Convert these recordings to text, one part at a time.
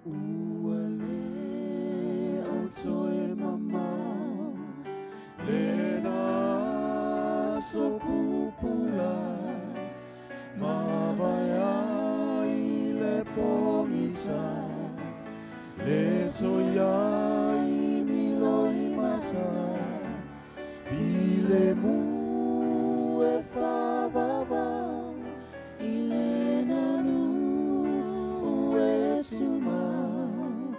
Ua le o toe mamao lena aso pupula, mavae ai le pogisa, le toe i ai ni loimata, filemu e faavavau i le nanu e tumau,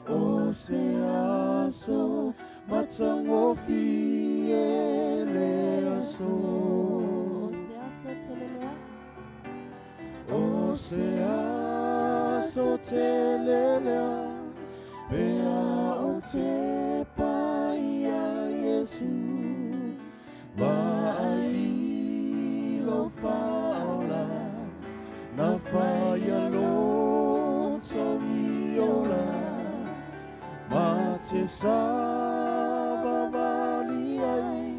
o se aso matagofie le aso. O se aso telelea. O se aso telelea, pe a ou tepa iā Iesu, vaai i lou Faaola, na faia lou togiola, ma te savavali ai,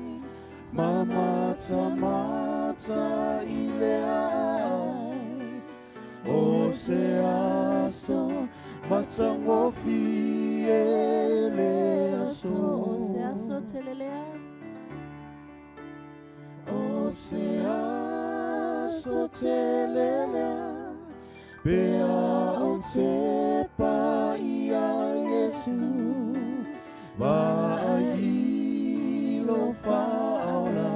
ma matamata i le aai, o se aso matagofie le aso. O se aso telelea. O se aso telelea, pe a ou tepa iā Iesu, vaai i lou Faaola,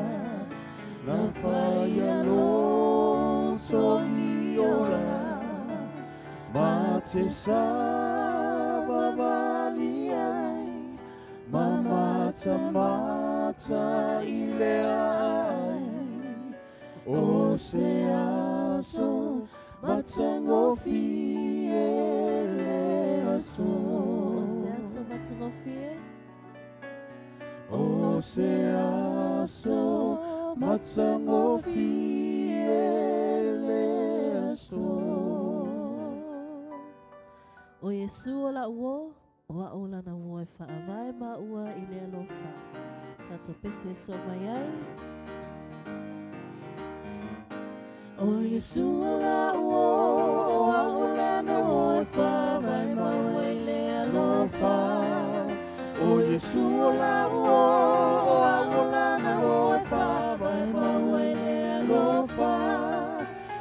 na faia lou togiola, ma te savavali ai, ma matamata i le aai, o se aso matagofie le aso. O se aso matagofie. O se aso matagofie le aso. O Iesu o la'u uō, o a'u lana uō e faavae maua i le alofa. Tatou pese e soo mai ai. O Iesu o la'u uō, o a'u lana uō e faavae maua i le alofa. O Iesu o la'u uō, o a'u lana uō e faavae maua i le alofa.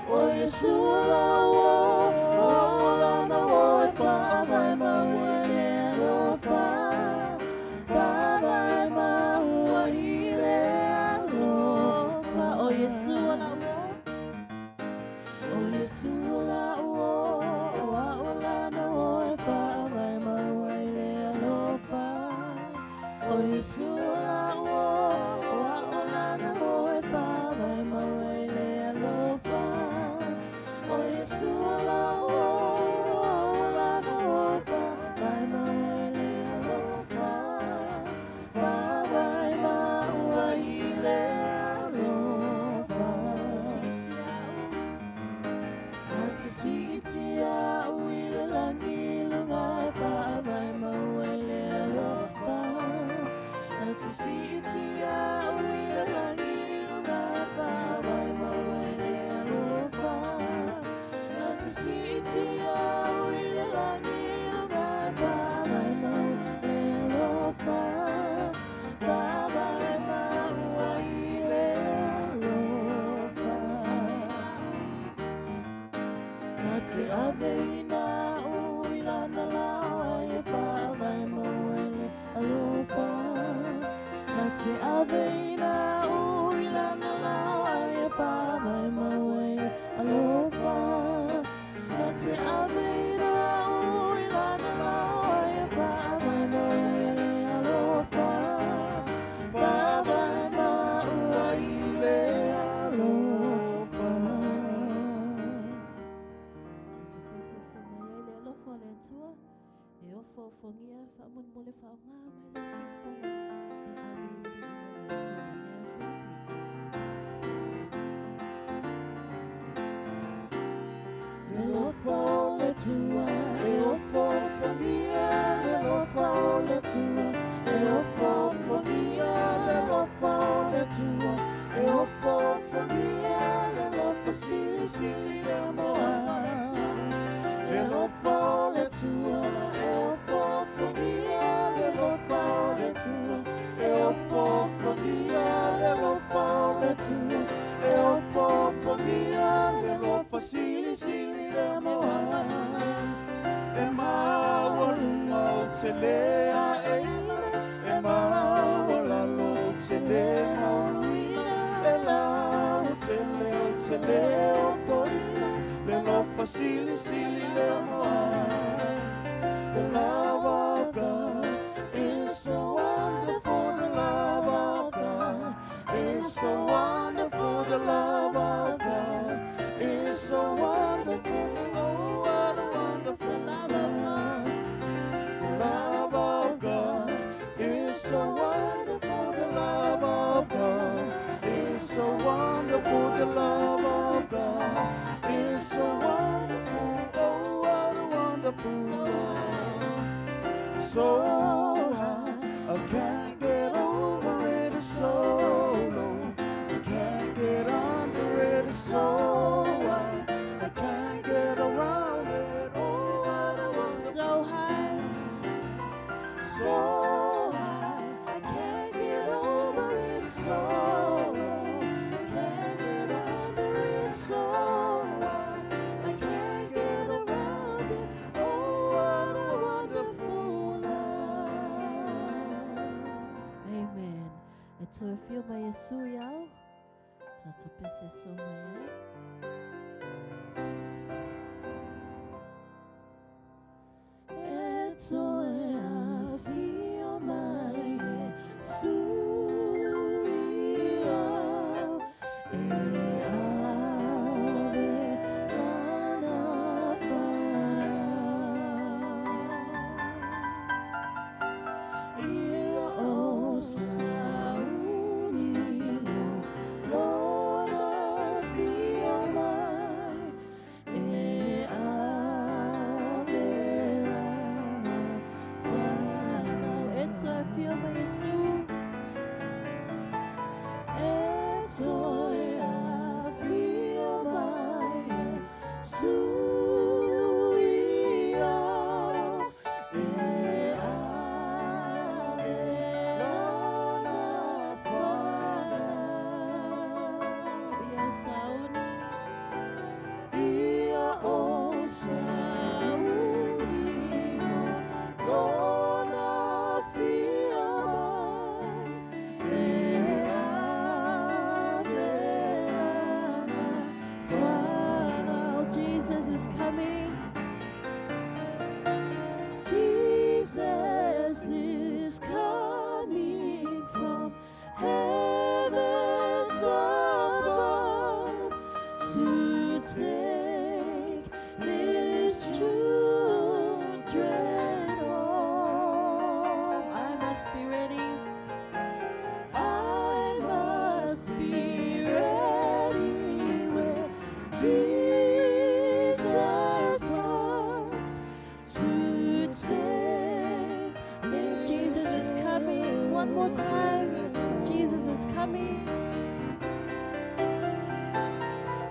O Iesu o la'u uō, o a'u lana uō e faavae maua i le alofa. Faavae maua i le alofa. O Iesu o la'u uō. O Iesu o la'u uō, o a'u lana uō e faavae maua i le alofa. O Iesu o la'u uō, o a'u lana uō e faavae maua i le alofa. O Iesu o la'u uō, o a'u lana uō e faavae maua i le alofa. Faavae maua i le alofa. Na te siitia a'u i le lagi i luga e faavae maua i le alofa. Na te siitia a'u i le lagi i luga e faavae maua i le alofa. Na te siitia a'u i le lagi i luga e faavae maua i le alofa. Faavae maua i le alofa. Na te aveina a'u i lana laoai e faavae maua i le alofa. Na te aveina a'u i lana laoai e faavae maua i le alofa. Na te aveina a'u i lana laoai e faavae maua i le alofa. Faavae maua i le alofa. Tatou pese e soo mai ai le alofa o le Atua e ofoofogia faamolemole faaaogā mai lau siufofoga e ave i le viiga o le Atua i lenei afiafi. Le alofa o le Atua e ofoofogia, le alofa o le Atua e ofoofogia, le alofa o le Atua e ofoofogia, le alofa silisili lea mo au. Le alofa o le Atua. Tele a e maualalo, tele maualuina, e lau tele o tele o poina, le alofa silisili le moa. The love of God is so wonderful, the love of God is so wonderful, the love of God is so wonderful. Oh, what a wonderful love of God. The love of God is so wonderful. The love of God is so wonderful. The love of God is so wonderful. Oh, what a wonderful So love. So high, I can't get over it. It's so low, I can't get under it. It's so wide, I can't get around it. Oh, what a wonderful. So high, So high, I can't get over it. So low, I can't get under it. So wide, I can't get around it. Oh, what a wonderful love. Amen. E toe afio mai Iesu iau. Tatou pese so mai ai. E toe afio mai Iesu iau. E ave lana fanau. Ia O sauni lo lona fia mai, e ave lana fanau. E toe afio mai Iesu. E toe afio mai Iesu iau, e ave lana fanau. Ia o sauni. Ia o sauni lona fia mai, e ave lana fanau. Jesus is coming. Jesus is coming from heavens above to take his children home. I must be ready. I must be ready when Jesus comes to take his Jesus is coming. One more time. Jesus is coming.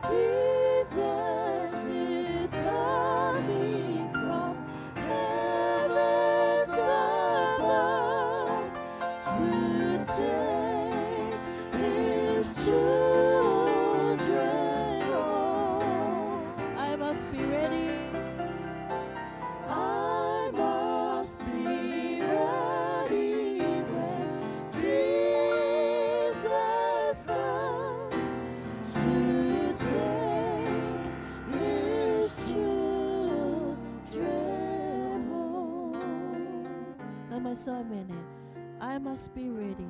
Jesus is coming from heavens above to take his children home. I must be ready. I must be ready when Jesus comes to take his children home. Nama so mene. I must be ready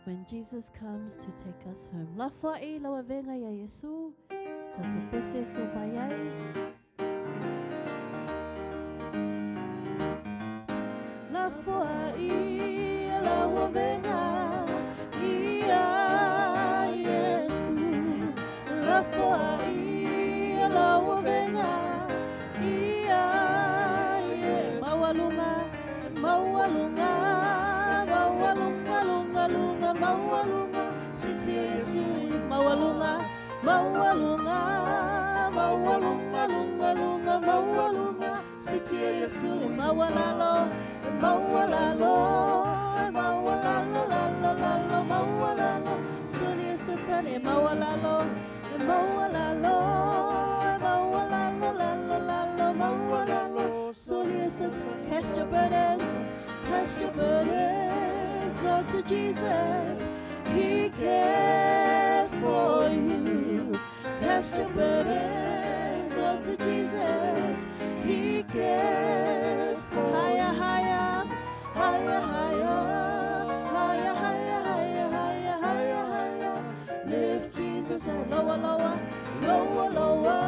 when Jesus comes to take us home. La fa'i lau avenga ia Iesu. Tatou pese so mai ai. La foa'i lau avenga ia Iesu. La foa'i lau avenga ia Iesu. Maualunga, maualunga, maualunga, lunga, lunga, maualunga, siti Yesu, maualunga, maualunga, maualunga, lunga, lunga, maualunga, siti Yesu, maualalo, maualalo, maualalo, lalo, lalo, maualalo, suli satane, maualalo, maualalo, maualalo, lalo, lalo, maualalo, suli satane. Jesus. He cares for you. Cast your burdens onto Jesus. He cares for higher, higher, higher, higher, higher, higher, higher, higher, higher, higher. Lift Jesus high, lower, lower, lower, lower,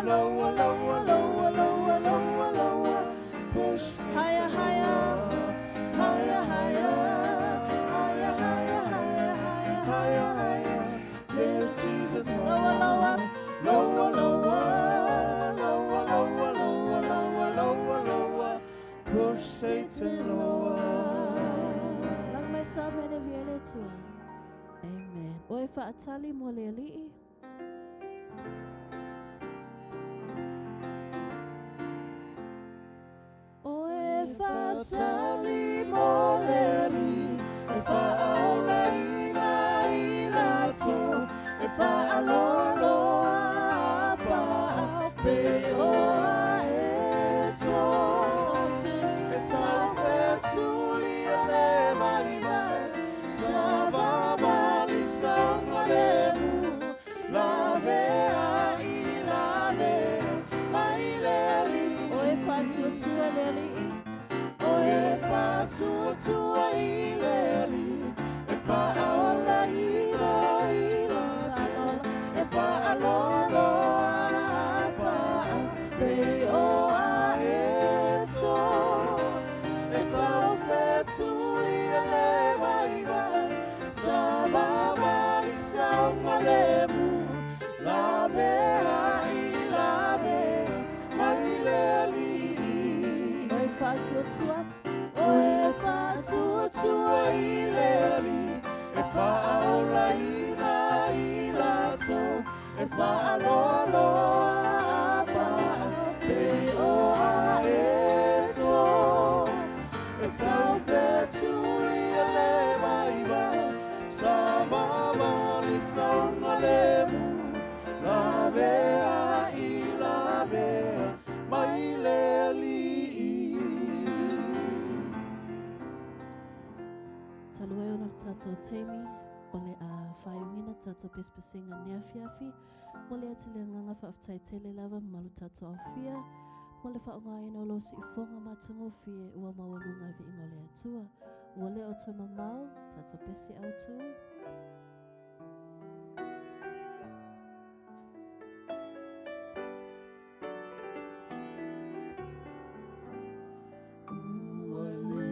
lower, lower, lower, lower, lower, lower. Push higher, higher, higher, higher, higher, higher, higher, higher, higher, higher. Lift Jesus lower, lower, lower, lower, lower, lower, lower, lower, lower, lower. Push Satan lower. Lang mai sa mene viele tua. Amen. Oe whaatali mo le alii. Oe whaatali mo le alii. E whaaola ina i lato. E whaaloaloa pa pe oa e tō. E tau whetuli a le mai mai. Sa vavali saunga le mu. La vea i la vea mai le alii. Oe whaatuatua le alii. Oe whaatuatua i le alii. E whaaola ina i lato. E whaaloaloa pa pe oa e tō. E tau whetuli a le mai mai. Sa vavali saunga le mu. La vea i la vea mai le alii. Oe whaatuatua. Oe whaatuatua i le alii. E whaaola ina i lato. E whaaloaloa pa pe oa e tō. E tau whetuli a le mai mai. Sa vavali saunga le mu. La vea i la vea mai le alii. Talu ai ona le tātou teimi, o le a whaiungina tātou pespesenga nea fiafi, mo le atu le nganga whaaftai tele lava malu tātou awhia, mo le whaongaina o lo si ifonga matangofie ua maualunga vi inga o le atua. Ua le o tō mamau, tātou pese au tū. Ua le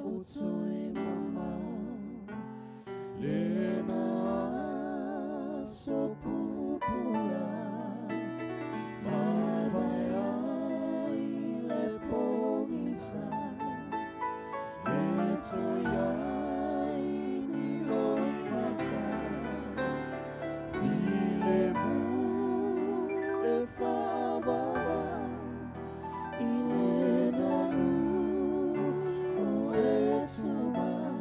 o toe mamau, le na aso pupula, mavae ai le pogisa, le toe ai ni loimata, filemu e whaavava, i le nanu o e tumau.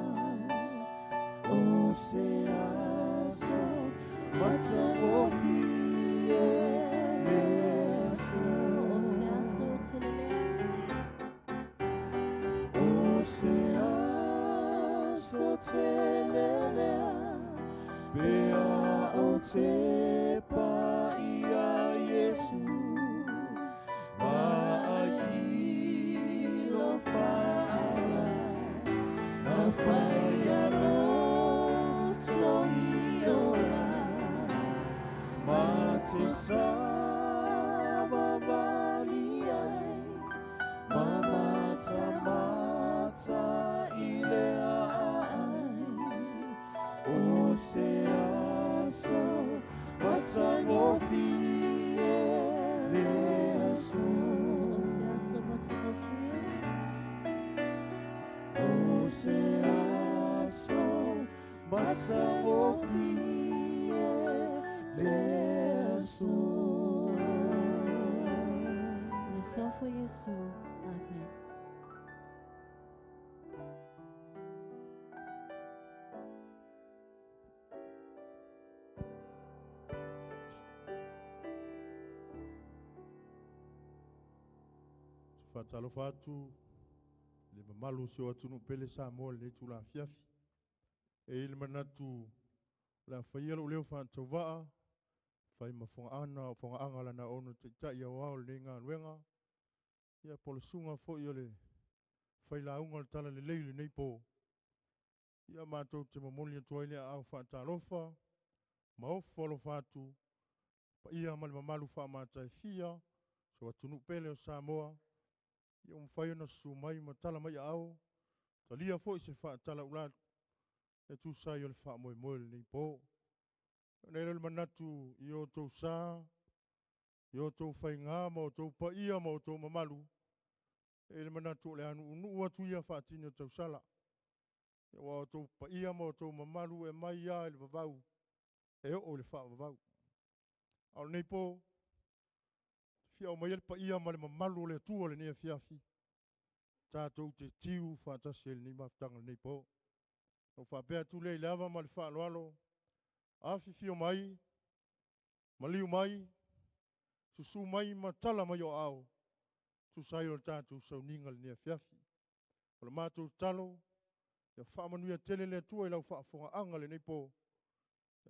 O se aso matangofie le aso. O se aso telelea. O se aso telelea, pea o te pa ia Yesu. Maai lo whaala, na whaia lo tongi ola. Ma te sa vavali ai, ma mata mata i le ai. O se aso matangofie le aso. O se aso matangofie. O se aso matangofie le aso. Le suafo Yesu. Amen. Faatalofa atu Le mamalu o si o atunuu pele Samoa i lenei itula afiafi. E i ai le manatu o le a faia lou leo faatauvaa, fai ma fogaaga a Lana auauna Taitai Aoao o lenei galuega, ia po o le susuga foi o le failauga o le Talalelei i lenei po. Ia matou te momoli atu ai le aao faatalofa ma ofo alofa atu paia ma le mamalu faamataifia o si o atunuu pele o Samoa, ia ua mafai ona susu mai ma tala mai aao, talia foi se faatalaula e tusa ai o le faamoemoe o lenei po. Ona i ai lea o le manatu i outou sa, i outou faiga ma outou paia ma outou mamalu, e i ai le manatu o le a nuunuu atu ia faatini o tausala, aua o outou paia ma outou mamalu e mai lava i le vavau e oo i le faavavau. A o lenei po, ou te fia aumaia le paia ma le mamalu o le Atua i lenei afiafi, tatou te tiu faatasi ai i lenei mafutaga i lenei po. Ona ou faapea atu lea i le ava ma le faaaloalo, afifio mai, maliu mai, susu mai ma tala mai o aao, tusa ai o le tatou sauniga i lenei afiafi. O le matou tatalo, ia faamanuia tele le Atua i lau faafofogaaga i lenei po,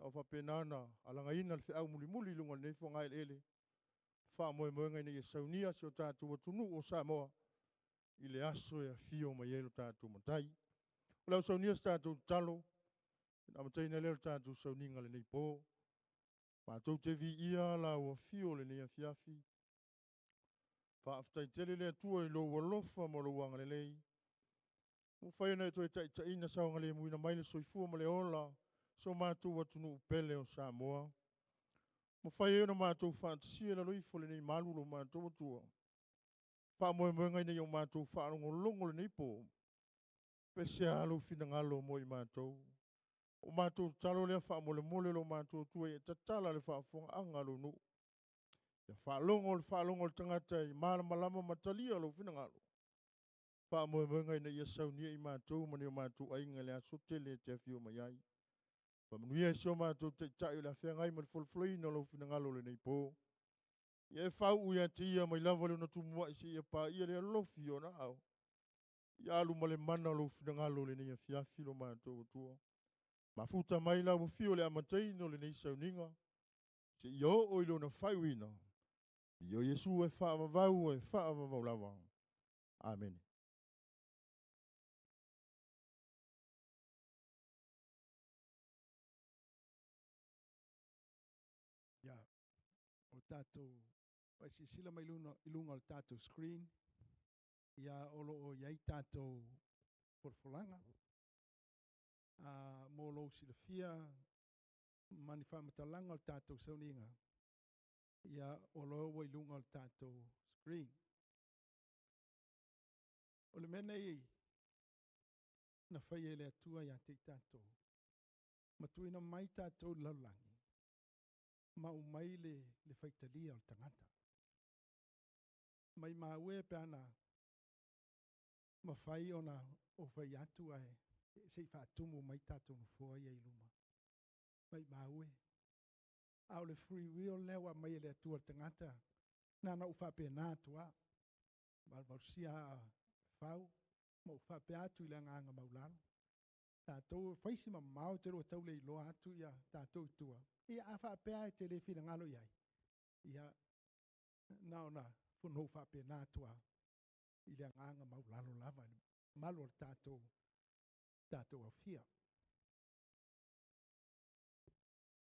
a o faapena ona alagaina le feau mulimuli i luga o lenei fogaeleele, faamoemoega ina ia saunia si o tatou atunuu o Samoa i le aso e afio mai ai lo tatou Matai. O le a saunia se tatou tatalo, ona amataina lea o le tatou sauniga i lenei po. Matou te viia lau afio i lenei afiafi. Faafetai tele le Atua i lou alofa ma lou agalelei. Ua mafai ona e toe taitaiina saogalemuina mai le soifua ma le ola o si o matou atunuu pele o Samoa. Ua mafai ai ona matou faatasia i lalo ifo o lenei malu lo matou Atua. Faamoemoega ina ia o matou faalogologo lenei po, pe sea lou finagalo mo i matou. O matou tatalo lea faamolemole lo matou Atua ia tatala le faafofogaaga a lou nuu. Ia faalogo le faalogo a le tagata i malamalama ma talia lou finagalo. Faamoemoega ina ia saunia i matou ma ni o matou aiga i le aso tele e te afio mai ai. Faamanuia si o matou Taitai o le a feagai ma le folafolaina o lou finagalo i lenei po. Ia e faauu ia te ia mai lava le ona tumuai seia paia le alofi o ona ao. Ia alu ma le mana o lou finagalo i lenei afiafi lo matou Atua. Mafuta mai lau afio i le amataina o lenei sauniga, seia oo i lona faaiuina. Viia Iesu e faavavau e faavavau lava. Amene. Ia, o tatou silasila mai i luga o le tatou screen, ia o lo o i ai tatou folafolaga. Mo lou silafia ma ni faamatalaga o le tatou sauniga, ia o lo ua i luga o le tatou screen. O le mea nei na faia e le Atua ia te i tatou, ma tuuina mai tatou i le lalolagi, ma aumai le faitalia o le tagata. Mai maue pe ana mafai ona ou fai atu ae se i faatumu mai tatou nofoa ia i luma. Mai maue. A o le free will lea ua aumai e le Atua le tagata, na ona ou faapena atu lava. Valuvalusia aa fau, ma ou faapea atu i le agaga maulalo. Tatou fai si mamao te lua tau le iloa atu ia tatou i tua. Ia a faapea e te le finagalo i ai, ia na ona fonou faapena atu lava i le agaga maulalo lava, i le mamalu o le tatou aofia.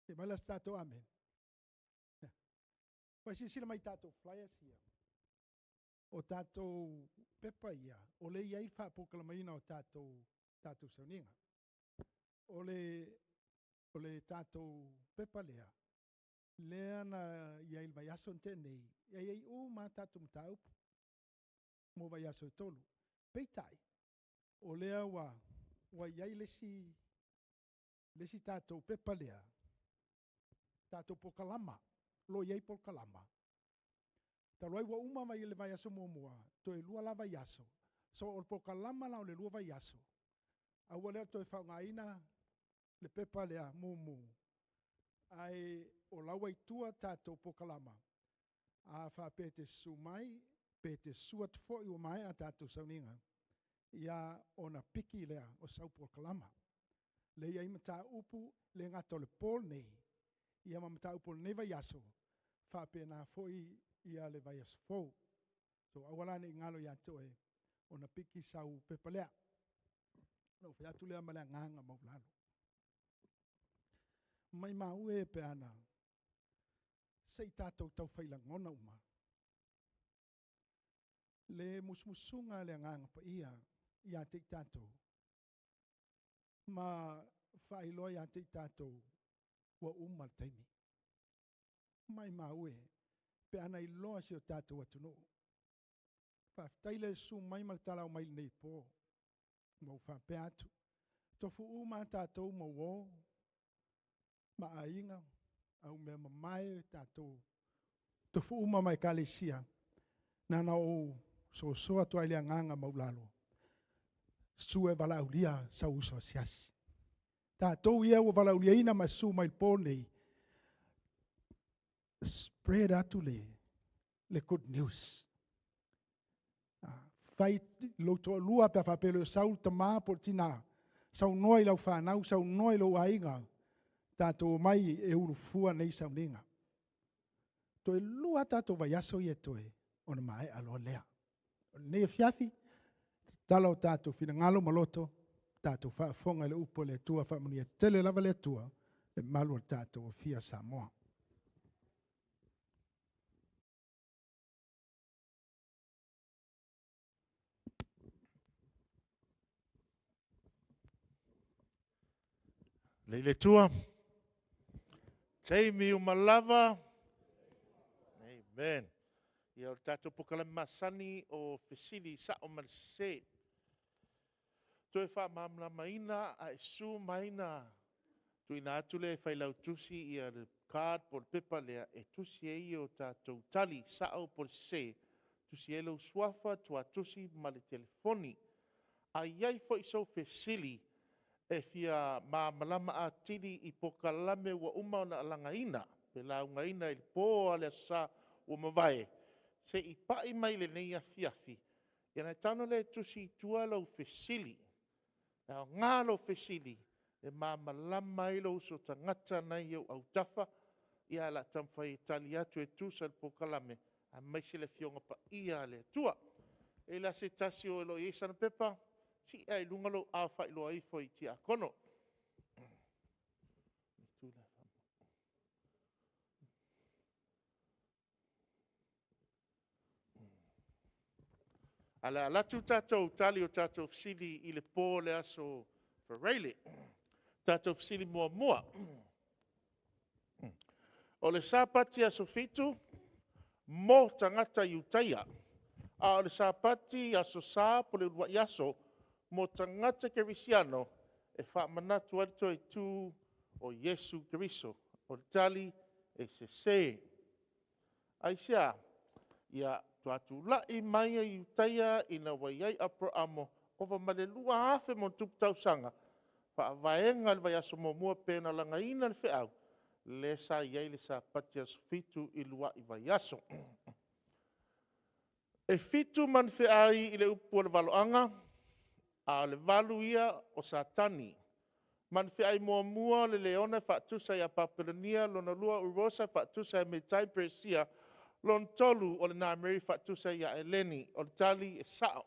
Se mai la se tatou amen. Vai silasila mai tatou flyers ia. O tatou pepa ia, o le i ai faapolokalamaina o tatou sauniga. O le tatou pepa lea, lea na i ai le vaiaso na tea nei, e i ai uma tatou mataupu mo vaiaso e 3. Peitai, o lea ua i ai le isi tatou pepa lea, tatou polokalama, lo i ai polokalama. Talu ai ua uma mai le vaiaso muamua, toe 2 la vaiaso. So o le polokalama la o le 2 vaiaso, a ua lea toe faaaogaina le pepa lea mumu, ae o laua i tua tatou polokalama, a faapea e te susu mai, pe te susu atu foi ua maea tatou sauniga, Ia ona piki lea o sau polokalama. Lea e i ai mataupu le gata o le po lenei, ia ma mataupu o lenei vaiaso, faapena foi ia le vaiaso fou. So aua la ne i galo ia te oe ona piki sau pepa lea. Ona ou fai atu lea ma le agaga maualalo. Maimau e pe ana se i tatou taufailagona uma le musumusuga a le Agaga Paia ia te i tatou, ma faailoa ia te i tatou ua uma le taimi. Maimau e pe ana iloa e si o tatou atunuu. Faafetai le susu mai ma le talao mai i lenei po. Ma ua faapea atu, tofu uma lava tatou ma uo, ma aiga, aumeamamae tatou, tofu uma ma ekalesia, na ona ou soso atu lava i le agaga maualalo, susu e valaaulia sau uso asiasi. Tatou ia ua valaauliaina ma e susu mai i le po lenei, spread atu le good news. Fai lou toalua pe a faapea e le o sau le tama po o le tina, saunoa i lau fanau, saunoa i lou aiga, tatou omai e ulufua nei sauniga. Toe 2 a tatou vaiaso ia e totoe, ona maea loa lea. O lenei afiafi, tatala o tatou finagalo ma loto, tatou faafofoga i le upu a le Atua, faamanuia tele lava le Atua i le mamalu o le tatou Afia Samoa. Lei le Atua, taimi uma lava. Amen. Ia o le tatou polokalame masani o fesili sao ma le sese. Toe faamalamalamaina a e susu mai ona tuuina atu lea e Failautusi le card po o le pepa lea e tusi ai o tatou tali sao po o le sese, tusi ai lou suafa, tua-tusi ma le telefoni. A i ai foi sou fesili e fia malamalama atili i polokalame ua uma ona alagaina pe laugaina i le po a le Aso Sa ua mavae, se i pai mai i lenei afiafi, ona e tago lea e tusi i tua lau fesili. E aoga lou fesili e malamalama ai lou uso tagata lena e i ou autafa, ae o le a taumafai e tali atu e tusa o le polokalame, aemaise le Afioga Paia a le Atua. E i ai la se tasi o lo o i ai sana pepa? Sii lava i luga lou aao e faailoa ifo i tiakono. Ae o le a alu atu tatou tali o tatou fesili i le po o le aso Faraile. Tatou fesili muamua. O le Sapati aso 7 mo tagata Iutaia, a o le Sapati Aso Sa po o le uluai aso mo tagata kerisiano e faamanatu ai le toe tu o Iesu Keriso. O le tali, e sese. Aisea? Ia, faatoa tulai mai Iutaia ina ua i ai Aperamo ova ma le 2,000+ tausaga, faavaega le vaiaso muamua pei ona lagaina le feau, lea sa i ai le Sapati aso 7 i luai vaiaso. E 7 manufeai i le upu o le valoaga, a o le 8 ia o Satani. Manufeai muamua o le leona e faatusa ia Papelonia, lona lua o Ierosa e faatusa ia Metai ma Peresia, lona tolu o le Nameri e faatusa ia Eleni. O le tali e sao.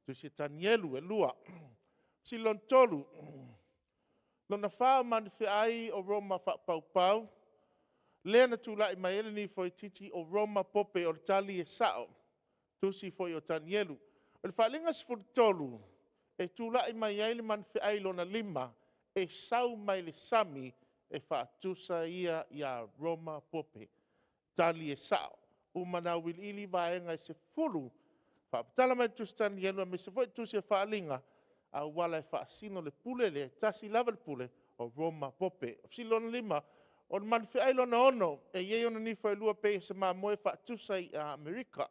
Tusi a Tanielu 2. Fesili lona tolu, lona fa o manufeai o Roma faapaupau, lea na tulai mai ai le nifoitiiti o Roma Pope. O le tali e sao. Tusi foi o Tanielu. O le faaaliga 13, e tulai mai ai le manufeai lona lima, e sau mai le sami, e faatusa ia ia Roma Pope. Tali e sao. Uma ona auiliili vaega e 10, faamatala mai le tusi a Tanielu aemaise foi le tusi o Faaaliga, auala e faasino le pule lea, e tasi lava le pule, o Roma Pope. O le fesili lona 5, o le manufeai lona 6, e i ai ona nifo e 2 e pei o se mamoe e faatusa ia Amerika.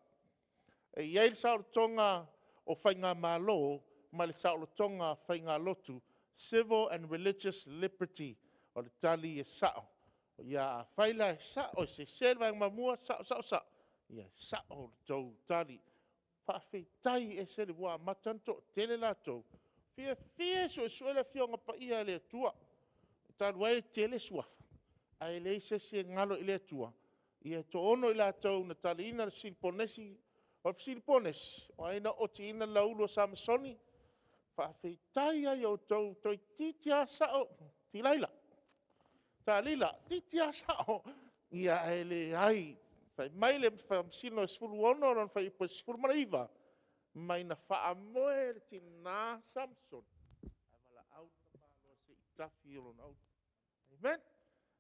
E i ai le saolotoga o faigamalo ma le saolotoga o faigalotu, civil and religious liberty. O le tali e sao. Ia afai la e sao e sese le vaega muamua, sao, sao, sao, ia e sao le tou tali. Faafetai e ese ua amata ona toatele latou, fiafia e suesue le Afioga Paia a le Atua. E talu ai e tele suafa, ae leai se isi e galo i le Atua. Ia e toa-6 i latou na taliina le fesili ponesi. O le fesili ponesi, o ai na ootiina le lauulu a Samasoni? Faafetai lava ia outou toeitiiti lava sao Tilaila, Talila, toeitiiti lava sao. Ia ae leai, fai mai le Faamasino e 16 lona fuaiupu e 19, mai na faamoe le tina Samasoni, ae valaau le tamaloa se i tafi i lona ulu. Amen.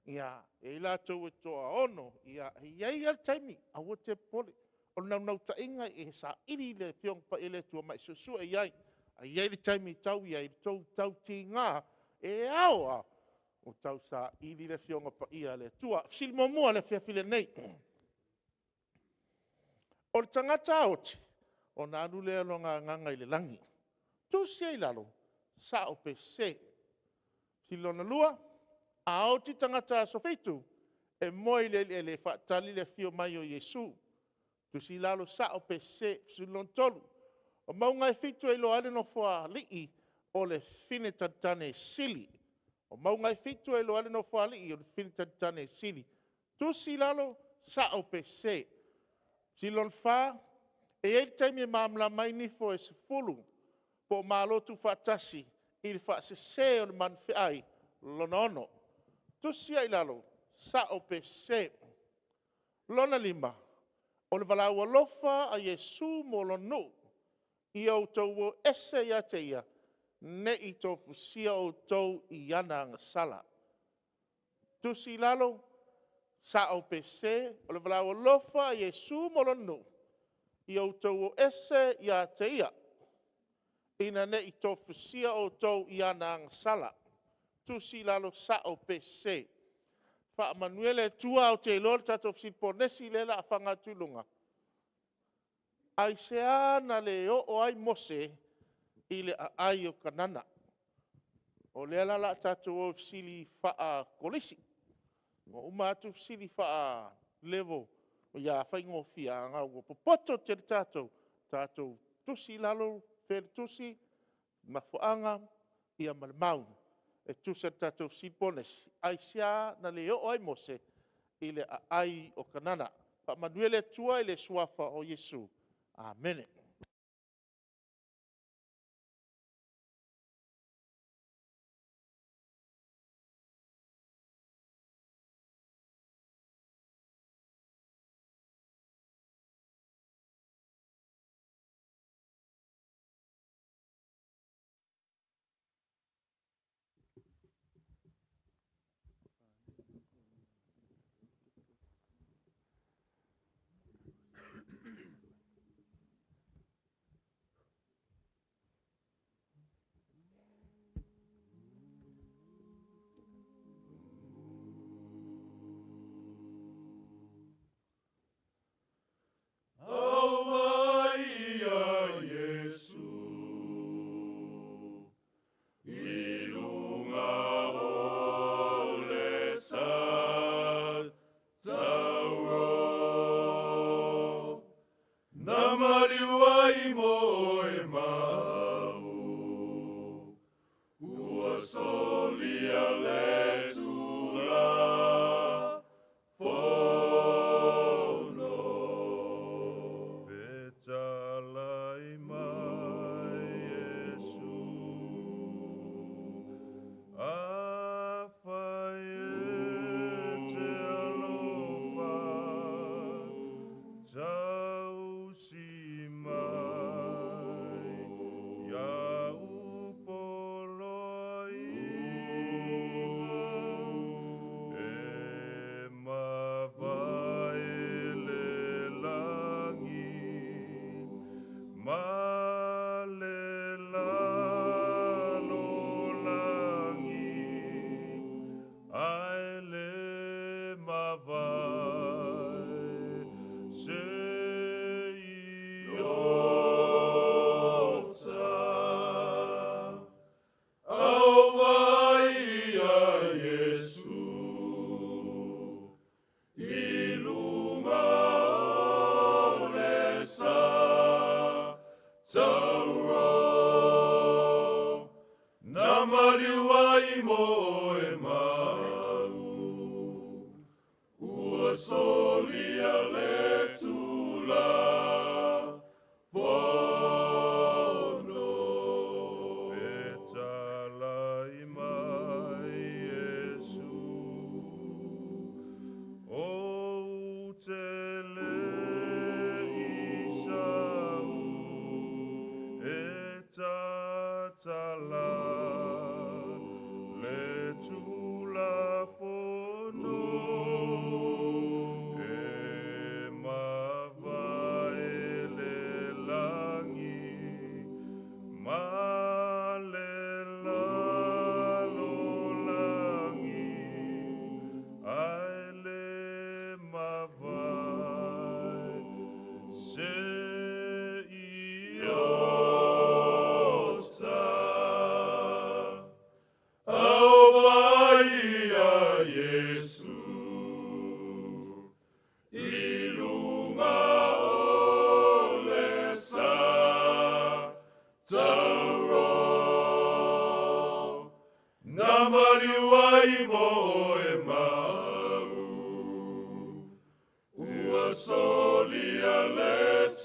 Ia, e i ai latou e toa-6, ia e i ai lava le taimi, aua e te popole. O le naunautaiga ia e saili le Afioga Paia a le Atua ma e suesue i ai. Ae i ai le taimi e tau i ai le tou tautiga, e ao lava ona tausaili le Afioga Paia a le Atua. Fesili muamua i le afiafi lenei: O le tagata a oti, ona alu lea o lona agaga i le lagi. Tusi ai i lalo, sao pe sese? Fesili lona lua, a oti le tagata aso Fitu, e moe i le eleele e faatali le afio mai o Iesu. Tusi i lalo, sao pe sese? Fesili lona tolu, o mauga e 7 e iloa ai le Nofoalii o le Fine Tane Sili. O mauga e 7 e iloa ai le Nofoalii o le Fine Tane Sili. Tusi i lalo, sao pe sese? Fesili lona fa, e i ai le taimi e malamalama ai nifo e 10 po o Malo Tuufaatasi i le faasese o le manufeai lona 6. Tusi ai i lalo, sao pe sese? Lona lima, o le valaau alofa a Iesu mo lona nuu, ia outou o ese ia te ia, ne i tofusia outou i ana agasala. Tusi i lalo, sao pe sese? O le valaau alofa a Iesu mo lona nuu, ia outou o ese ia te ia, ina ne i tofusia outou i ana agasala. Tusi i lalo, sao pe sese? Faamanuia le Atua, ou te iloa le tatou fesili ponesi lea o le a fana atu i luga. Aisea na le oo ai Mose i le aai o Kanana? O lea la o le a tatou o i fesili faa-Kolisi. Ua uma atu fesili faa-level ia faigofie, ae ua popoto tele tatou, tatou tusi i lalo fea le tusi, mafuaaga ia ma le mau e tusa ma le tatou fesili ponesi. Aisea na le oo ai Mose i le aai o Kanana? Faamanuia le Atua i le Suafa o Iesu. Amene.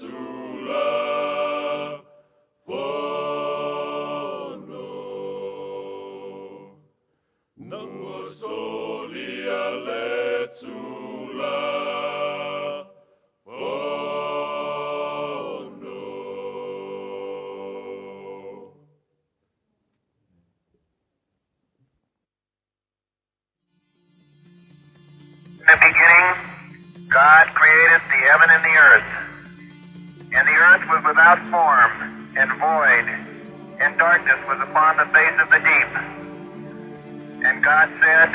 tula fono. Ua solia le tula fono. In the beginning, God created the heaven and the earth. And the earth was without form and void, and darkness was upon the face of the deep. And God said,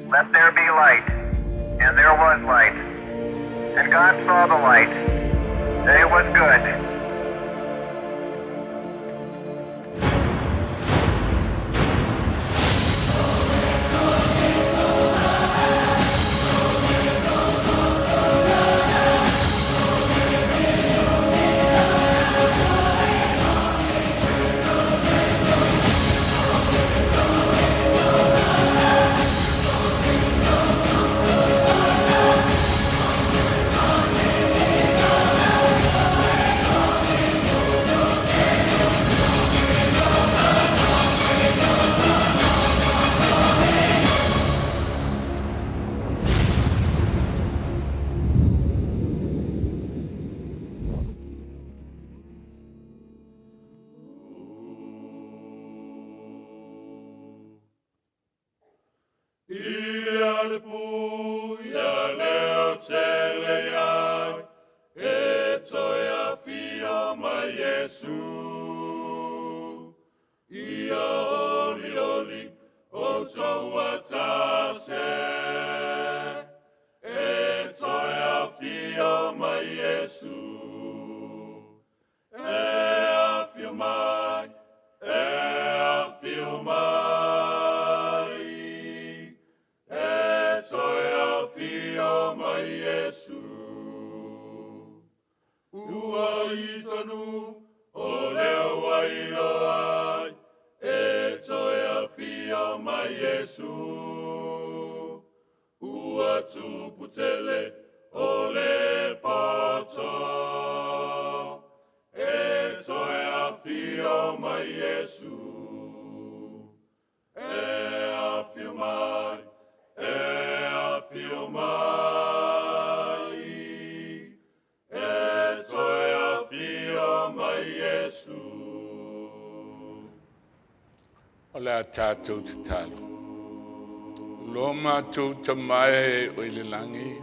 Let there be light. And there was light. And God saw the light, that it was good. Ia le pu, ia leo tele ai, e toe afio mai Iesu. Ia oli oli, o toua tase, e toe afio mai Iesu. E afio mai, e afio mai, e toe afio mai Iesu. Ua itanu o leo wailoa ai, e toe afio mai Iesu. Ua tuputele o le poto, e toe afio mai Iesu. E afio mai, e afio mai, e toe afio mai Iesu. O le a tātou tatalo. Lo mātou tamae o i le langi.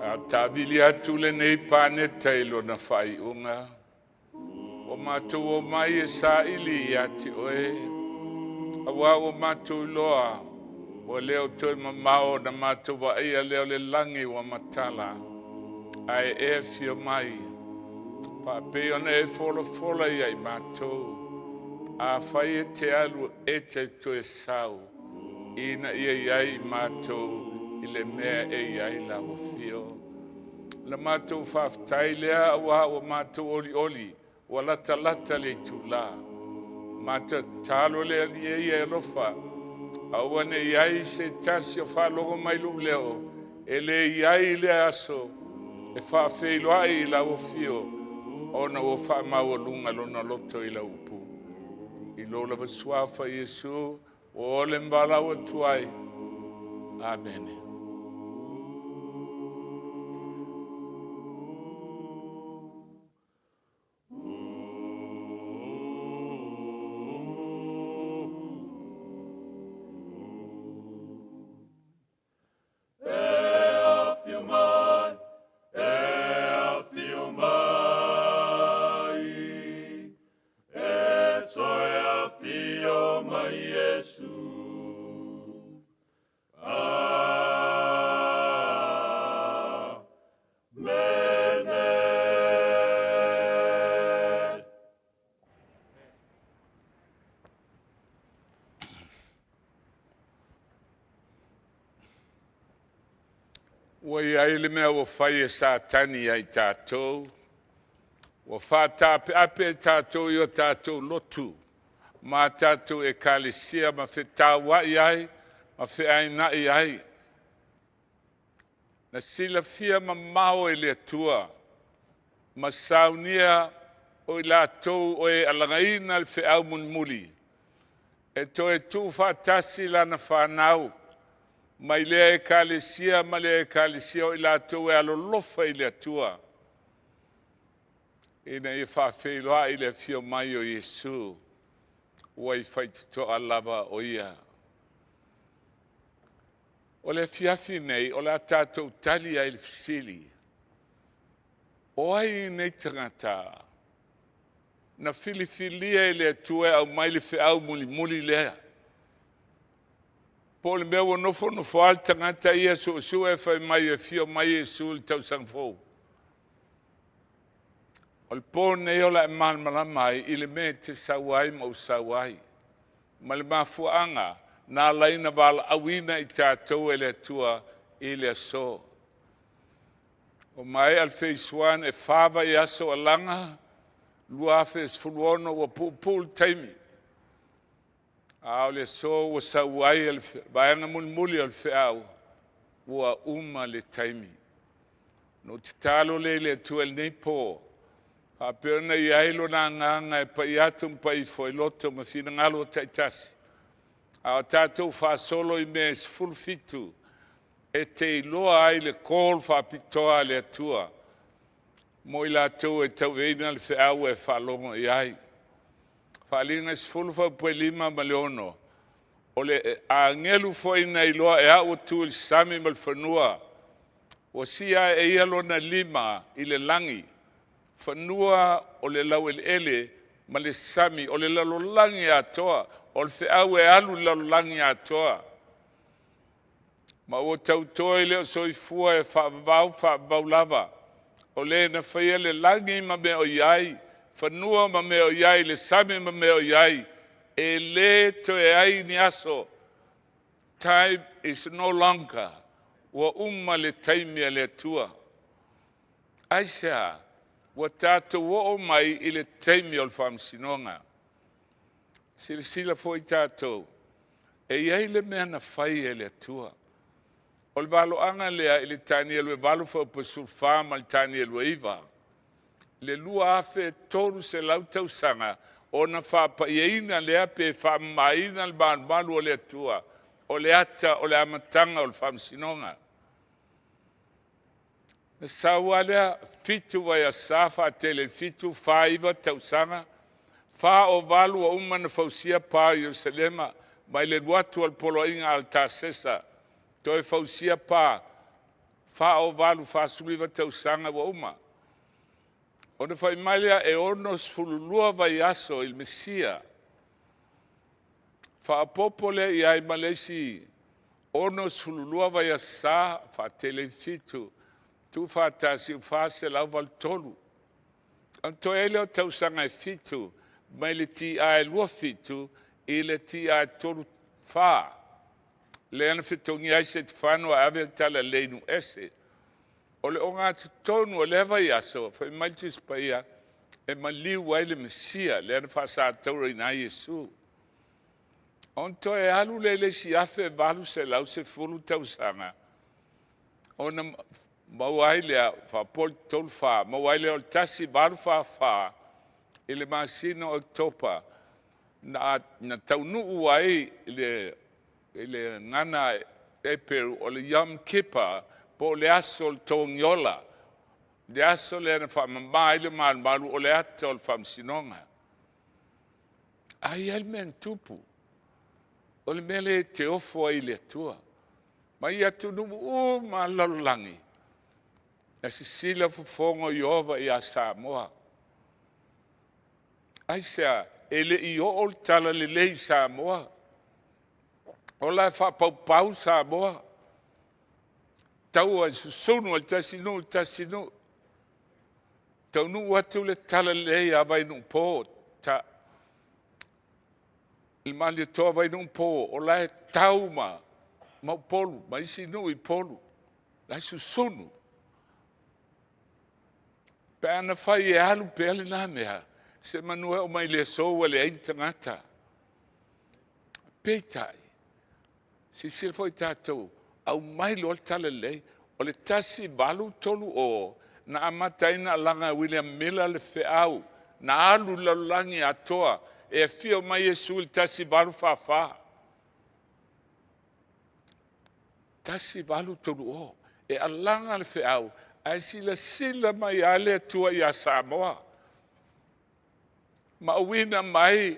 A tāvili atu le nei pāneta i lona whaiunga. O mātou o mai e saili i ati oe. A wā o mātou loa. O leo toi mamao na mātou wa ia leo le langi wa matala. Ae e fio mai. Pa pe ona e fola fola ia i mātou. A whai e te alu e te toe sau. Ina ia iai i mātou i le mea e iai la o fio. La mātou whawhtai lea wa o mātou oli oli. Wa lata lata le tū la. Mata talo lea li e ia e lofa. Aua ne iai se tasi o whalogo mai lu leo. E le iai le aso. E whaawheiloai i la o fio. Ona o whaamaua lunga lona loto i la upu. I lo lava suafa Iesu, o ole mbala o tuai. Amen. E afio mai, e afio mai, e toe afio mai Iesu. Amen. Ua iai le mea ua fai e Satani ai tātou. Ua whātāpe ape e tātou i o tātou lotu. Ma tātou e kalesia ma whetāwai ai, ma wheainai ai. Na sila fia mamao e le atua. Ma saunia o i latou o e alagaina le feau mulimuli e toe tuufaatasi lana fanau mai lea ekalesia ma lea ekalesia o i latou e alolofa i le Atua ina ia faafeiloai le afio mai o Iesu ua i faitotoa lava o ia. O le afiafi nei o le a tatou tali ai i le fesili, o ai nei tagata na filifilia e le Atua e aumai le feau mulimuli lea? Po o le mea ua nofonofo lava le tagata ia suesue fai mai e afio mai Iesu i le tausaga fou. O le po nei o le a e malamalama ai i le mea e te sau ai ma ou sau ai, ma le mafuaaga na ala ai ona valaauina i tatou e le Atua i le aso. Ua maea le phase 1, e 4 vaiaso alaga, 2016 ua puupuu le taimi. A o le aso ua sau ai le vaega mulimuli o le feau, ua uma le taimi. Na ou tatalo lea i le Atua i lenei po, faapea ona i ai lona agaga e pai atu ma pai ifo i loto ma finagalo taitasi, a o tatou faasolo i mea e 17 e te iloa ai le call faapitoa a le Atua mo i latou e tauaveina le feau e faalogo i ai. Faaaliga 10 faapuipui 5 ma le 6, o le agelu foi na iloa e au atu i le sami ma le fanua, ua sia e ia lona lima i le lagi, fanua o le laueleele ma le sami o le lalolagi atoa, o le feau e alu i le lalolagi atoa. Ma ua tauto e le o soifua e faavavau faavavau lava, o le na faia le lagi ma mea o i ai, fanua ma mea o i ai, le sami ma mea o i ai, e le toe ai ni aso. Time is no longer. Ua uma le taimi a le Atua. Aisea? Ua tatou oo mai i le taimi o le faamasinoga. Silasila foi tatou, e i ai le mea na fai e le Atua. O le valoaga lea i le Tanielu e 8 fuaiupu 14 ma le Tanielu e 9, le 2300 tausaga ona faapaiaina lea pe faamamaina le malumalu o le Atua, o le ata o le amataga o le faamasinoga. Na sau lava lea 7 vaiaso faatele 7, 4, 9 tausaga, 4 o 8 ua uma ona fausia pa o Ierusalema mai le alu atu o le poloaiga a Altasesa, toe fausia pa, 4 o 8, 49 tausaga ua uma. Ona fai mai lea e 62 vaiaso i le Mesia. Faaopoopo lea i ai ma le isi 62 vaiaso faatele i 7, tuufaatasi ua 483. Ona totoe ai lea o tausaga e 7 mai le TI 27 i le TI 34, lea na fetogia ai Setefano ae ave le talalelei i nuu ese. O le ogatotonu o lea vaiaso, fai mai le Tusi Paia, e maliu ai le Mesia, lea na faasatauraina ai Iesu. Ona toe alu lea i le isi 1810 tausaga, ona maua ai lea, faapoli 34, maua ai lea o le 1844 i le masina o Oketopa, na taunuu ai i le gagana Eperu o le Yom Kippur, po o le aso o le togiola, le aso lea na faamama ai le malumalu, o le ata o le faamasinoga. A i ai le mea na tupu, o le mea lea e te ofo ai i le Atua. Mai atunuu uma lava le lalolagi, na sisila fofoga o Ieova ia Samoa. Aisea? E le i oo le talalelei i Samoa. O la e faapaupau Samoa. Taua e susunu e le tasi nuu i le tasi nuu. Taunuu atu le talalelei ia Vainuupo, i le Malietoa Vainuupo, o la e tau ma Upolu ma isi nuu i Upolu, la e susunu. Pe ana fai e alu pea lena mea, semanu e oo mai le aso ua leai ni tagata. Peitai, silasila foi tatou, aumai loa le talalelei. O le 1830 Na amata ai ona alaga e William Miller le feau na alu i le lalolagi atoa e afio mai Iesu i le 1844. 1830 e alaga le feau ae silasila mai lava le Atua ia Samoa. Ma auina mai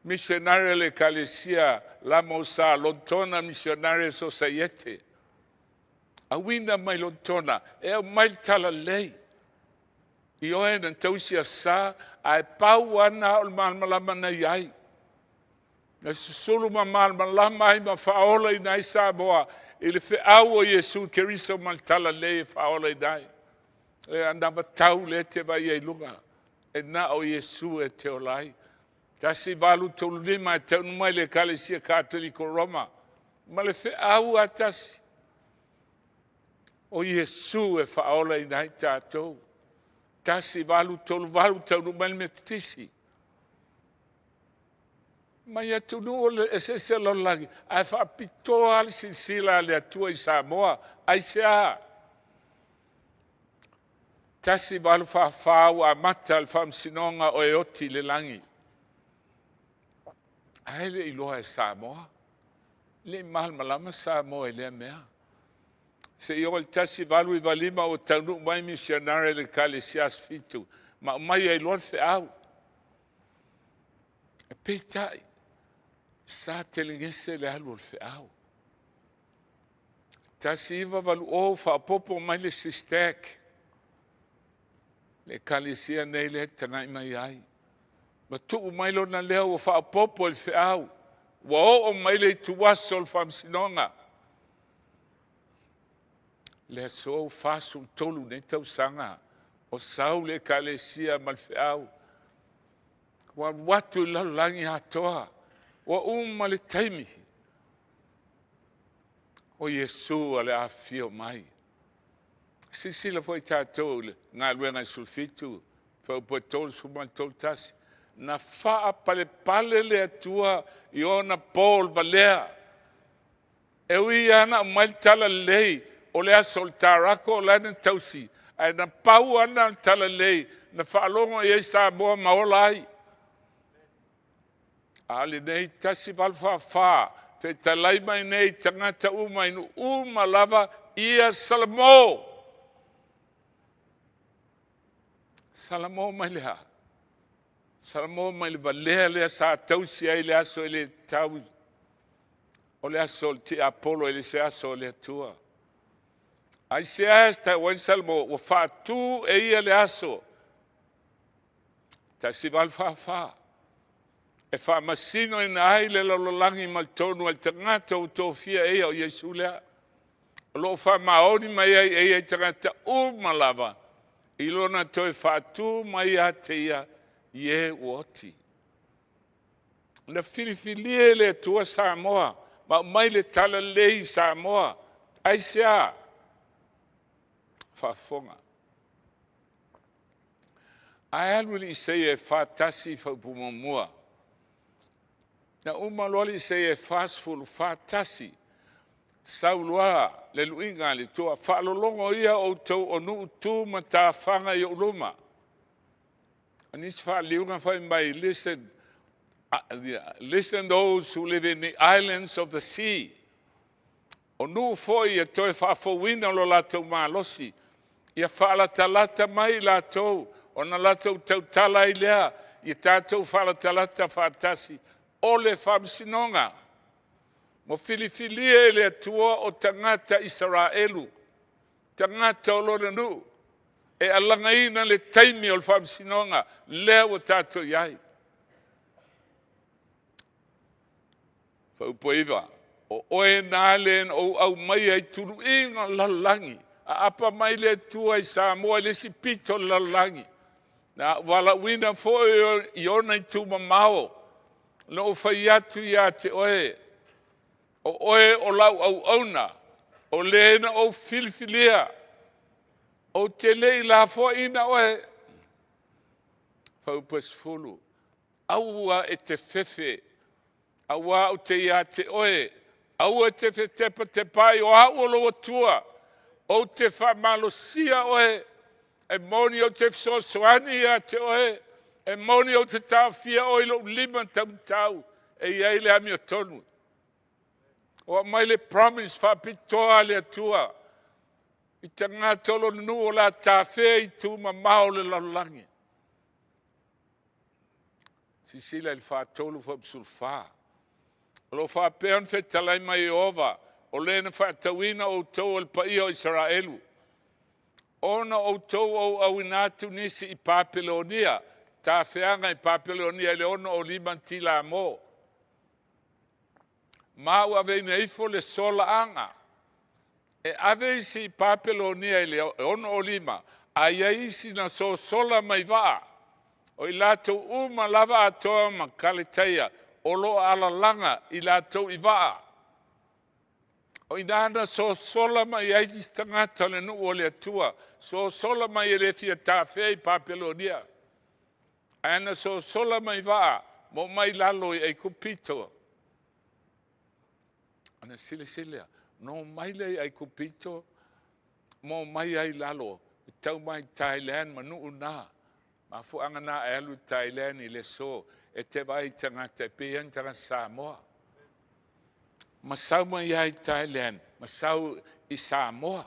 misionare a le Ekalesia Lamosa Lontona Missionary Society. Auina mai Lontona e aumai le talalelei. Ioe na tausi Aso Sa, ae pau lava lena o le malamalama na i ai. Na susulu ma malamalama ai ma faaolaina ai Samoa i le feau o Iesu Keriso ma le talalelei e faaolaina ai. E anavatau lea e te vaai ai i luga, e na o Iesu e te ola ai. 1835 e taunuu mai le Ekalesia Katoliko Roma ma le feau lava tasi, o Iesu e faaolaina ai tatou. 1838 taunuu mai le Metotisi mai atunuu eseese o le lalolagi, ae faapitoa lava le silasila a le Atua i Samoa. Aisea? 1844 ua amata le faamasinoga o e oti i le lagi. Ae le i iloa e Samoa, e le i malamalama Samoa i lea mea. Seia oo i le 1895 ua taunuu mai misionare le Ekalesia Aso Fitu ma aumai ai loa le feau. Peitai, sa telegese le alu o le feau. 1980 faaopoopo mai le SISTEC, le ekalesia nei lea e tagai mai ai. Ma tuu mai lona leo ua faaopoopo i le feau, ua oo mai le ituaso o le faamasinoga. Le aso ua 43 nei tausaga o sau le ekalesia ma le feau. Ua alu atu i le lalolagi atoa, ua uma le taimi. O Iesu o le a afio mai. Silasila foi tatou i le galuega e 17, fuaiupu e 30 ma le 31. Na faapalepale le Atua i ona po o le valea. E ui lava ina aumai le talalelei o le aso o le Tarako la na tausi, ae na pau lava lena o le talalelei na faalogo i ai Samoa ma ola ai. A o lenei 1844, fetalai mai nei tagata uma i nuu uma lava, ia Salamo. Salamo mai le a? Salamo mai le valea lea sa tausi ai le aso e le tau, o le aso o le tiapolo e le se aso o le Atua. Aisea e taua ai Salamo? Ua faatu e ia le aso 1844 e faamasinoina ai le lalolagi ma le tonu a le tagata ua tofia e ia, o Iesu lea. O lo o faamaoni mai ai e ia i tagata uma lava i lona toe faatu mai ia te ia i e ua oti. Na filifilia e le Atua Samoa ma aumai le talalelei i Samoa. Aisea? Faafofoga. Ae alu i le Isaia e 41 fuaiupu muamua. Na uma loa le Isaia e 40, 41, sau loa le luiga a le Atua, faalologo ia outou o nuu tu ma tafaga i ou luma. O nisi faaliuga fai mai, listen, listen those who live in the islands of the sea. O nuu foi e toe faafouina lo latou malosi, ia faalatalata mai i latou, ona latou tautala ai lea, ia tatou faalatalata faatasi o le faamasinoga. Ua filifilia e le Atua o tagata Isaraelu, tagata o lona nuu, e alagaina le taimi o le faamasinoga lea ua tatou i ai. Fuaiupu 9, o oe na le na ou aumaia i tuluiga o le lalolagi, aapa mai le Atua i Samoa i le isi pito o le lalolagi, na ou valaauina foi i ona itu mamao, na ou fai atu ia te oe, o oe o lau auauna, o le na ou filifilia, ou te le i lafoaiina oe. Fuaiupu 10, aua e te fefe, aua ou te ia te oe, aua e te fetepatepaai, o au o lou Atua, ou te faamalosia oe. E moni ou te fesoasoani ia te oe, e moni ou te taofia oe i lou lima taumatau e i ai le amiotonu. Ua aumai le promise faapitoa a le Atua i tagata o lona nuu o le a tafea i itu mamao o le lalolagi. Silasila i le 43 fuaiupu 14. O lo o faapea ona fetalai mai Ieova, o le na faatauina outou o le paia o Isaraelu, ona o outou ua ou auina atu nisi i Papelonia, tafeaga i Papelonia i le 65 tilamo, ma ua aveina ifo le solaaga e ave isi i Papelonia i le 65, a i ai isi na sosola mai vaa, o i latou uma lava atoa ma Kaletaia o lo o alalaga i latou i vaa. O i ina na sosola mai ai isi tagata o le nuu o le Atua, sosola mai e le fia tafea i Papelonia, ae na sosola mai vaa ma omai i lalo i Aikupito. Ona silasila lea, na omai lea i Aikupito ma omai ai i lalo e tau mai Thailand ma nuu na. Mafuaaga na e alu i Thailand i le aso, e te vaai i tagata e pei lava ni tagata Samoa. Ma sau mai ai i Thailand, ma sau i Samoa.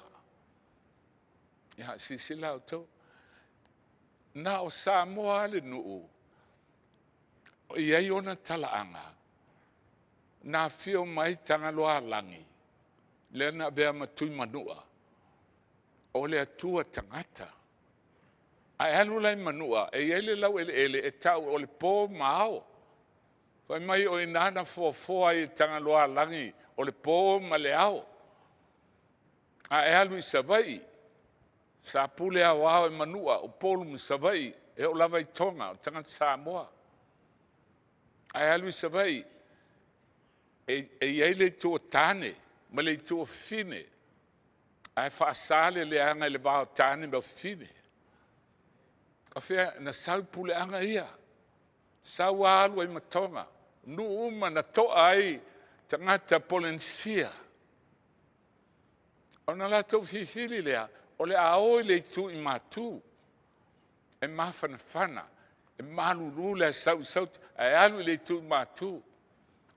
Ia, silasila outou. Na o Samoa lava le nuu o i ai ona talaaga na afio mai Tagaloaalagi, lea na avea ma tui manua, o le Atua tagata. Ae alu la i Manua, e i ai le laueleele e tau o le po ma ao. Fai mai o i ina na foafoa ai e Tagaloaalagi o le po ma le ao. Ae alu i Savaii, sa pule aoao e Manua, Upolu ma Savaii, e oo lava i Toga, o tagata Samoa. Ae alu i Savaii, e i ai le itu o tane ma le itu o fafine, ae faasa le leaga i le va o tane ma fafine. O fea na sau puleaga ia, sau alu ai ma Toga, nuu uma na toa ai tagata Polenisia. Ona latou filifili lea, o le a o i le itu i Matu, e mafanafana, e malulu le sau i Saute, ae alu i le itu i Matu.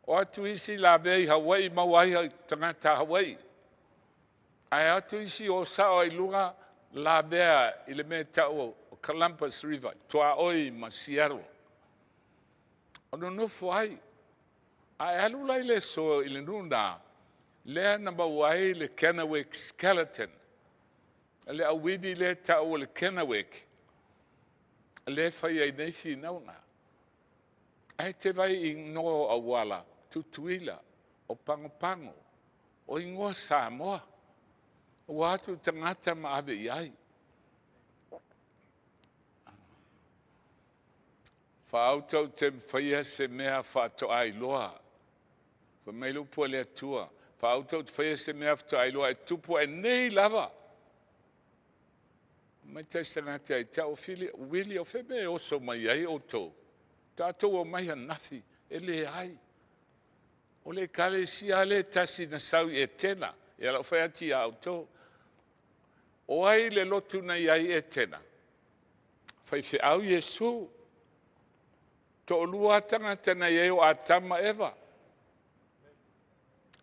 O atu isi lavea i Hawaii maua ai tagata Hawaii. Ae o atu isi o sao ai i luga lavea i le mea e tau o Columbus River, tuaoi ma Seattle. O nonofo ai. Ae alu la i le aso i le nuu lena, lea na maua ai le Kennewick Skeleton, le auivi lea e tau o le Kennewick, lea e fai ai nei finauga. Ae te vaai i igoa o auala, Tutuila, o Pago Pago, o igoa Samoa. Ua atu tagata ma ave i ai. Faauta ou te faia se mea faatoa iloa. Fai mai le upu a le Atua, faauta ou te faia se mea faatoa iloa e tupu ae nei lava. Mai tasi tagata e tau Wili, o fea mea e oso mai ai outou? Tatou omai ananafi, e leai. O le ekalesia lea e tasi na sau i Etena. Ia lau fai atu ia outou. O ai le lotu na i ai i Etena? Faifeau Iesu. Toalua tagata na i ai o Atama ma Eva.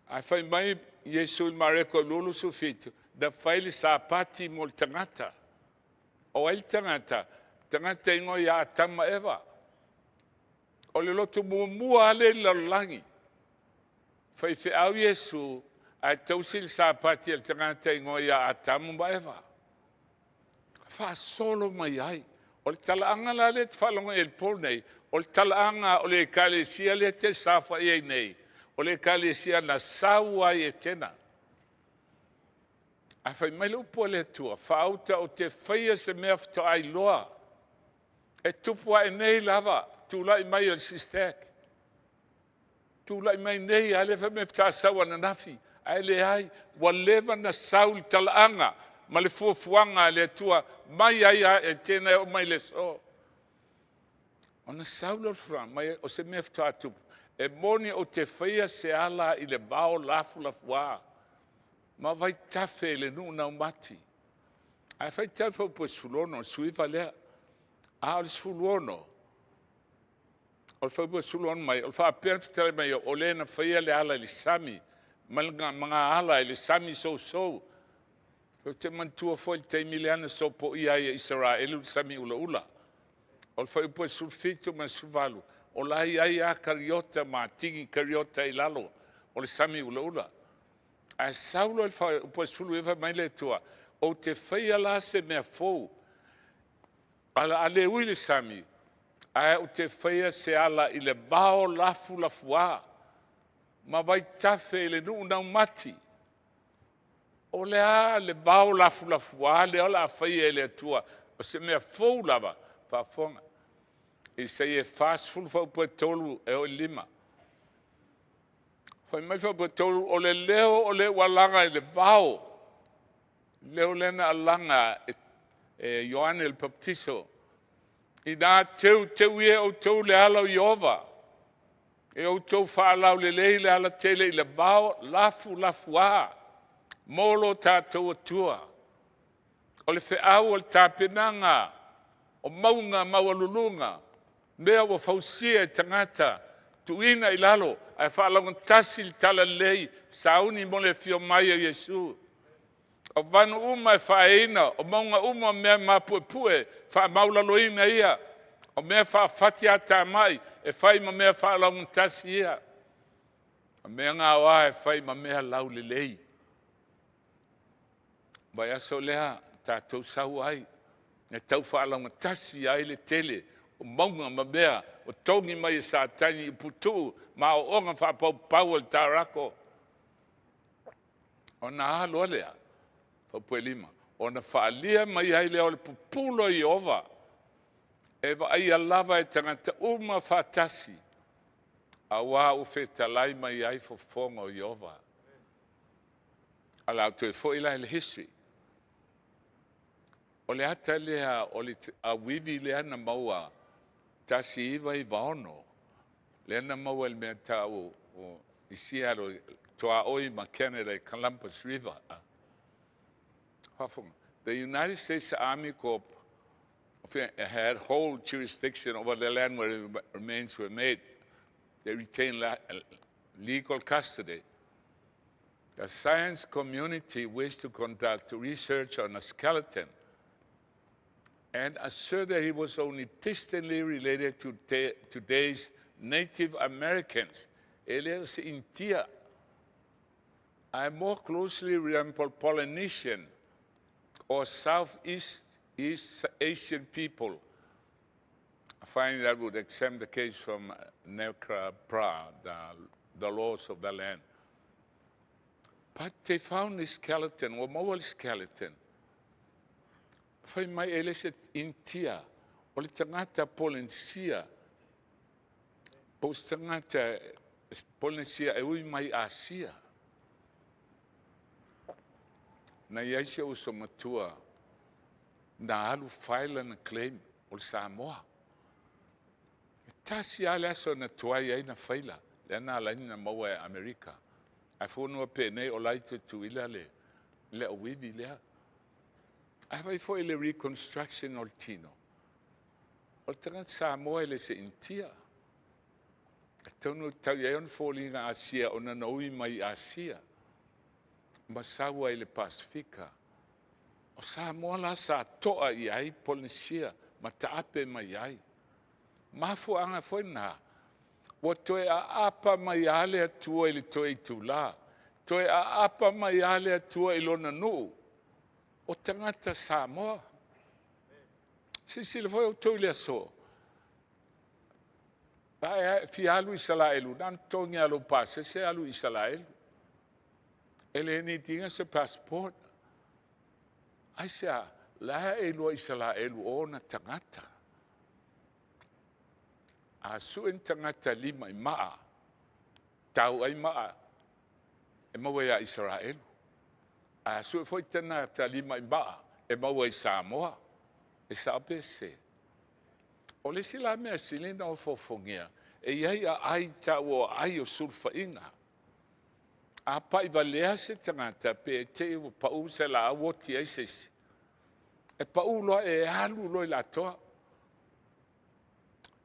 Ae fai mai Iesu i Mareko 27, na fai le sapati mo le tagata. O ai le tagata? Tagata igoa ia Atama ma Eva. O le lotu muamua lava lea i le lalolagi. Faifeau Iesu, ae tausi le sapati a le tagata igoa ia Atamu ma Eva. Faasolo mai ai. O le talaaga la lea e te faalogo i le po nei, o le talaaga o le ekalesia lea te saofai ai nei, o le ekalesia na sau ai Etena. Ae fai mai le upu a le Atua, faauta ou te faia se mea faatoa iloa, e tupu ae nei lava, tulai mai o le SISTAC. Tulai mai nei, a lea fai mai faatoa sau ananafi, ae leai, ua leva na sau le talaaga ma le fuafuaga a le Atua mai ai lava Etena e oo mai le aso. Ona sau lea o le fuafuaga mai o se mea faatoa tupu, e moni ou te faia se ala i le vao lafulafoa ma vaitafe i le nuu naumati. Ae faitau le fuaiupu 16, o le 19 lea. A o le 16, o le fuaiupu 16 mai, o le faapea na fetalai mai ai, o le na faia le ala i le sami ma ga ala i le sami sousou. Ou te manatua foi le taimi lea na sopoia ai e Isaraelu le sami ulaula. O le fuaiupu 17 ma le 18, o la e i ai lava kariota ma tigi kariota i lalo o le sami ulaula. Ae sau loa le fuaiupu 19 fai mai le Atua, ou te faia la se mea fou, o le a le ui i le sami, ae ou te faia se ala i le vao lafulafuā ma vaitafe i le nuu naumati. O le a le vao lafulafuā lea o le a faia e le Atua? O se mea fou lava. Faafofoga. Isaia 40 fuaiupu 3 e oo i le 5. Fai mai le fuaiupu 3, o le leo o le ua laga i le vao, leo lea na alaga e Ioane le Papatiso, ina teuteu ia e outou le ala o Ieova, e outou faalaulelei le alatele i le vao lafulafuā mo lo tatou Atua. O le feau o le tapenaga o mauga maualuluga, mea ua fausia e tagata, tuuina i lalo ae faalaugatasia le talalelei, sauni mo le afio mai o Iesu. O vanu uma e faaeaina, o mauga uma mea maupuepue, faamaualaloina ia. O mea faafatiatamai e fai ma mea faalaugatasi ia. O mea gaoa e fai ma mea laulelei. Vaiaso lea tatou sau ai, e tau faalaugatasi ai le tele o mauga ma mea ua togi mai e Satani i putuu ma aooga faapaupau o le taorato. Ona a loa lea, fuaiupu 5, ona faaalia mai ai lea o le pupula o Ieova, e vaaia lava e tagata uma faatasi, auā ua fetalai mai ai fofoga o Ieova. O le a ou toe foi la i le history. O le ata lea o le auivi lea na maua 1996, lea na maua i le mea tau o i Seattle, tuaoi ma Canada i Columbus River. Faafofoga. The United States Army Corps had whole jurisdiction over the land where the remains were made. They retained legal custody. The science community wished to conduct research on a skeleton and assert that he was only distantly related to today's Native Americans. E le o se Initia. I more closely resemble Polynesian or Southeast East Asian people. I find that would exempt the case from NAGPRA, the laws of the land. But they found this skeleton, ua maua le skeleton. Fai mai e le se Initia, o le tagata Polynesia, po o se tagata Polynesia e ui mai Asia. Na i ai si ou uso matua na alu file lana claim o le Samoa. E tasi lava le aso na tuai ai na faila, lea na ala ai na maua e Amerika. Ae fuanua penei o la i Tutuila le auivi lea. Ae fai foi le reconstruction o le tino. O le tagata Samoa e le se Initia. E tonu tau i ai ona foliga Asia ona na ui mai Asia ma sau ai i le Pasefika. O Samoa la sa toa i ai Polynesia ma taape mai ai. Mafuaaga foi na, ua toe aapa mai lava le Atua i le toe itulā, toe aapa mai lava le Atua i lona nuu, o tagata Samoa. Silasila foi outou i le aso, a e fia alu i Isaraelu, na ona totogi lava o lou pasese alu i Isaraelu. E le need ina se passport. Aisea? La e iloa Isaraelu o ona tagata. A sue ni tagata lima i maa, tau ai maa e maua ia Isaraelu. A sue foi tagata lima i maa e maua i Samoa. E sao pe sese? O le isi la mea sili ona ofoofogia, e i ai aai tau o aai o sulufaiga. A pai valea se tagata pe te i ua pau se laau oti ai se isi. E paʻū loa e alu loa i le atoa.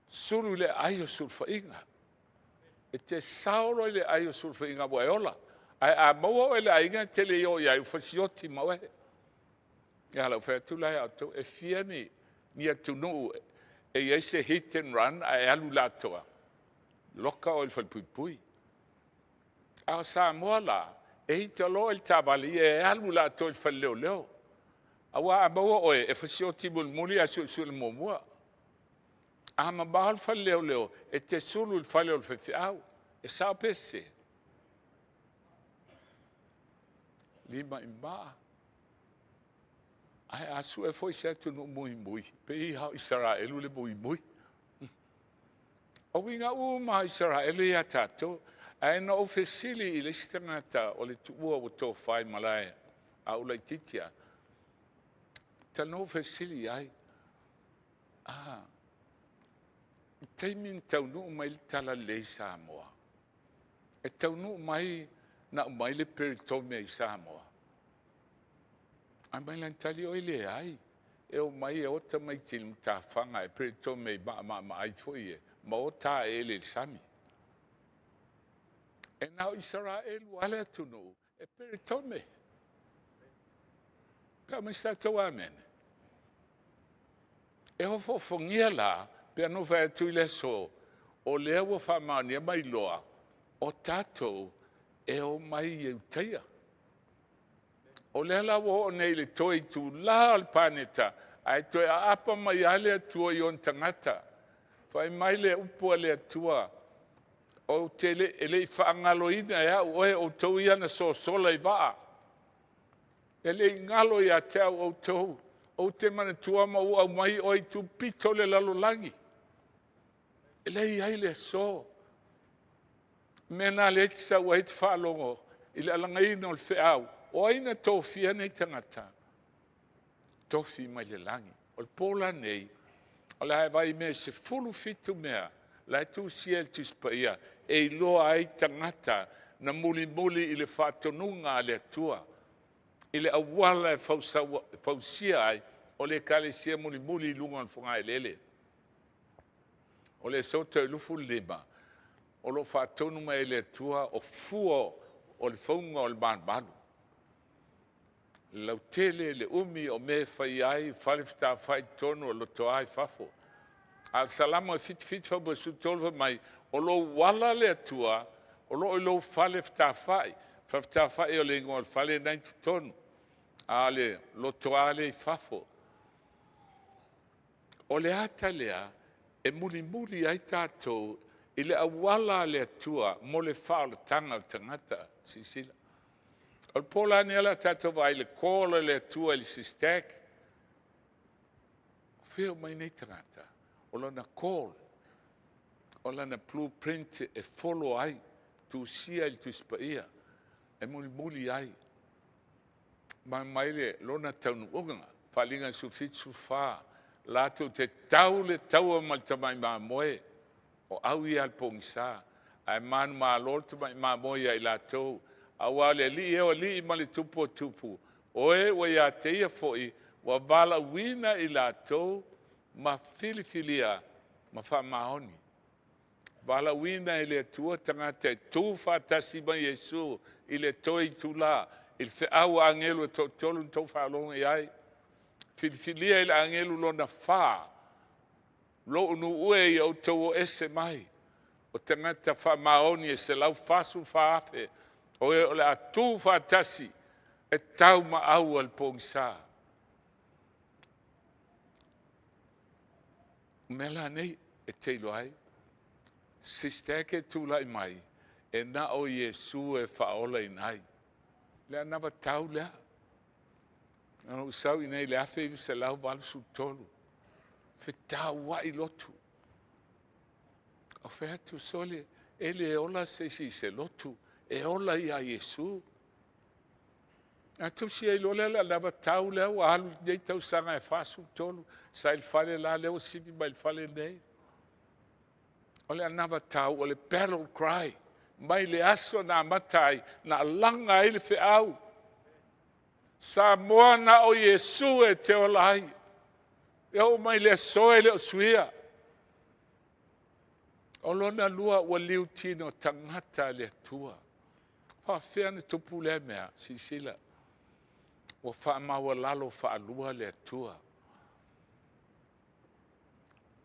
Sulu i le aai o sulufaiga. E te sao loa i le aai o sulufaiga ua e ola. Ae a maua oe e le aiga e te le i oo i ai, ua fasioti ma oe. Ia lau fai atu la ia outou, e fia ni, ni atunuu e i ai se hit and run ae alu i le atoa, loka oe i le falepuipui. A o Samoa la, e ita loa i le taavale, ia e alu i le atoa i le fale leoleo. Aua a maua oe, e fasioti mulimuli ae suesue muamua. A mamao le fale leoleo, e te sulu i le fale o le faifeau. E sao pe sese? Lima i maa. Ae a sue foi se atunuu muimui, pei lava o Isaraelu le muimui. O uiga uma lava o Isaraelu ia tatou. Ae na ou fesili i le isi tagata o le tuua ua tofa i malae a ou laitiiti lava, talanoa ou fesili i ai, a, i taimi na taunuu mai le talalelei i Samoa, e taunuu mai na aumai le peritome i Samoa? Ae mai lana tali, oi leai, e omai e o tamaiti i le matafaga e peritome i maamaamaai foi e, ma o taeele i le sami. E na o Isaraelu lava le atunuu e peritome. Pe aumai se tatou amene. E ofoofogia la, pe ana fai atu i le aso, o lea ua faamaonia mai loa, o tatou e omai i Iutaia. O lea la ua oo nei i le toe itula o le paneta, ae toe aapa mai lava le Atua i ona tagata. Fai mai le upu a le Atua, ou te le, e le i faagaloina e au oe, outou ia na sosola i vaa. E le i galo ia te au outou, ou te manatua ma ou aumai oe i tupito o le lalolagi. E le i ai le aso. Mea lena lea e te sau ai e te faalogo i le alagaina o le feau, o ai na tofia nei tagata? Tofi mai le lagi. O le po lenei, o le a e vaai i mea e 17 mea la e tusia i le Tusi Paia e iloa ai tagata na mulimuli i le faatonuga a le Atua i le auala e fausia ai o le ekalesia mulimuli i luga o le fogaeleele. O le aso toe 25, o lo o faatonu mai e le Atua o fua o le fauga o le malumalu. Le lautele, le umi o mea e fai ai, fale fetāfai i totonu o lotoa i fafo. A o le Salamo e 77 faaupuga 13 fai mai, o lou ala le Atua, o lo o i lou fale fetāfai. Fale fetāfai o le igoa o le fale na i totonu, a o le lotoa lea i fafo. O le ata lea e mulimuli ai tatou i le auala a le Atua mo le faaolataga o le tagata. Silasila. O le po la lenei o le a tatou vaai i le call a le Atua i le SISTAC. O fea o mai nei tagata? O lana call, o lana blueprint e follow ai, tusia i le Tusi Paia, e mulimuli ai. Ma mai le lona taunuuga, Faaaliga 17, 14, latou te tau le taua ma le tamai mamoe, o au ia a le pogisa, ae manumalo le tamai mamoe ia i latou, aua o le Alii ea o alii ma le Tupu o tupu, o e ua ia te ia foi ua valaauina i latou ma filifilia ma faamaoni. Valaauina e le Atua tagata e tu faatasi ma Iesu i le toe itula, i le feau a agelu e toatolu na tou faalogo i ai. Filifilia e le agelu lona fa, lou nuu e ia outou o ese mai, o tagata faamaoni e 144,000, o e o le a tu faatasi e tau ma au a le pogisa. O mea la nei e te iloa ai, sister ke tulai mai, e na o Iesu e faaolaina ai. Le anavatau lea. Na ou sau i nei i le 1983, fetauai lotu. O fai atu, sole, e le ola se isi i se lotu, e ola ia Iesu. A tusi ai loa lea le anavatau lea ua alu i lenei tausaga e 43, sa i le fale la lea ua sifi mai i le fale lenei. O le anavatau, o le battle cry, mai le aso na amata ai, na alaga ai le feau. Samoa na o Iesu e te ola ai. E oo mai le aso e le o suia. O lona lua ua liutino tagata le Atua. Faafefea ona tupu lea mea? Silasila, ua faamaualalo faalua le Atua.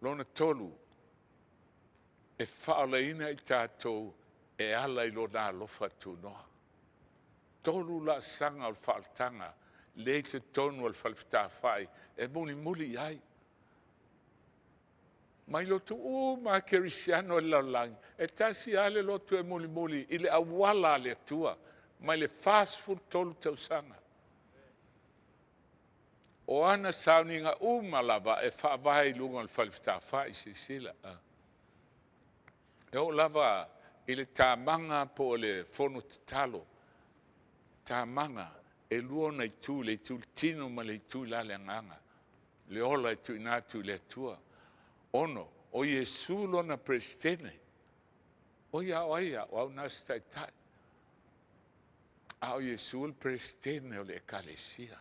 Lona tolu, e faaolaina i tatou e ala i lona alofa tunoa. 3 laasaga o le faaolataga lea i totonu o le Falefetafai e mulimuli i ai. Mai lotu uma lava kerisiano o le lalolagi, e tasi lava le lotu e mulimuli i le auala a le Atua mai le 43 tausaga. O ana sauniga uma lava e faavae i luga o le Falefetafai, silasila. E oo lava i le tamaga po o le fono tatalo, tamaga, e 2 ona itu, le itu i le tino ma le itu i la le agaga, le ola e tuuina atu i le Atua. 6, o Iesu lona Peresetene. O ia o ai au? O au na o se taitai. A o Iesu le Peresetene o le Ekalesia.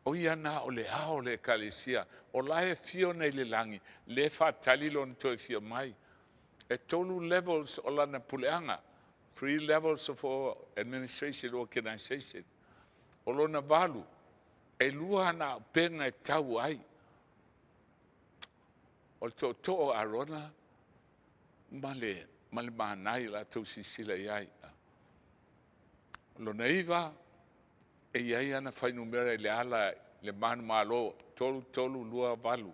O ia na o le ao o le Ekalesia, o la e afio nei i le lagi, lea e faatali lona toe fia mai. E 3 levels o lana puleaga, 3 levels of administration organization. O lona 8, e 2 ana auupega e tau ai. O le tootoo o Arona ma le manai latou silasila i ai. O lona 9, e i ai ana fuainumera i le ala i le manumalo, 3, 3, 2, 8.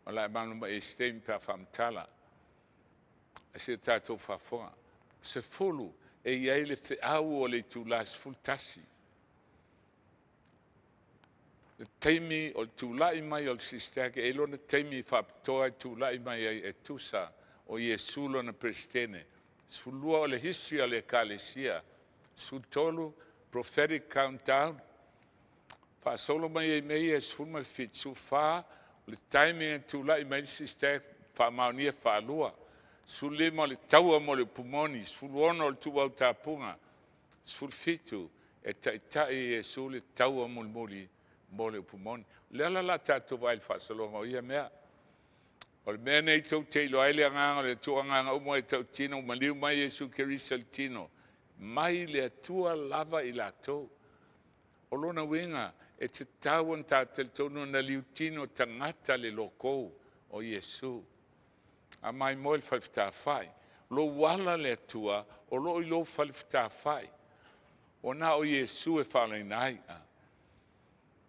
O le a malamalama i ai i se taimi pe a faamatala. Ae se i tatou faafofoga. 10, e i ai le feau o le itula e 11. Le taimi o le tulai mai o le sister, e i ai lona taimi faapitoa e tulai mai ai e tusa o Iesu lona Peresetene. 12 o le history o le Ekalesia. 13, prophetic countdown. Faasolo mai ai mea ia e 17, 14, o le taimi e tulai mai le sister, faamaonia faalua. 15 o le taua mo le upumoni. 16 o le tuuau tapuga. 17, e taitai Iesu le taua mulimuli mo le upumoni. O le ala la tatou vaai i le faasologa o ia mea. O le mea nei tou te iloa ai le agaga o le Atua, agaga uma e tautino, maliu mai Iesu Keriso i le tino, mai le Atua lava i latou. O lona uiga, e tatau ona tatou talitonu na liutino tagata le loko o Iesu. A mai moe le falefetafai, lou ala le Atua o loo i lou falefetafai. Ua na o Iesu e faalaina ai.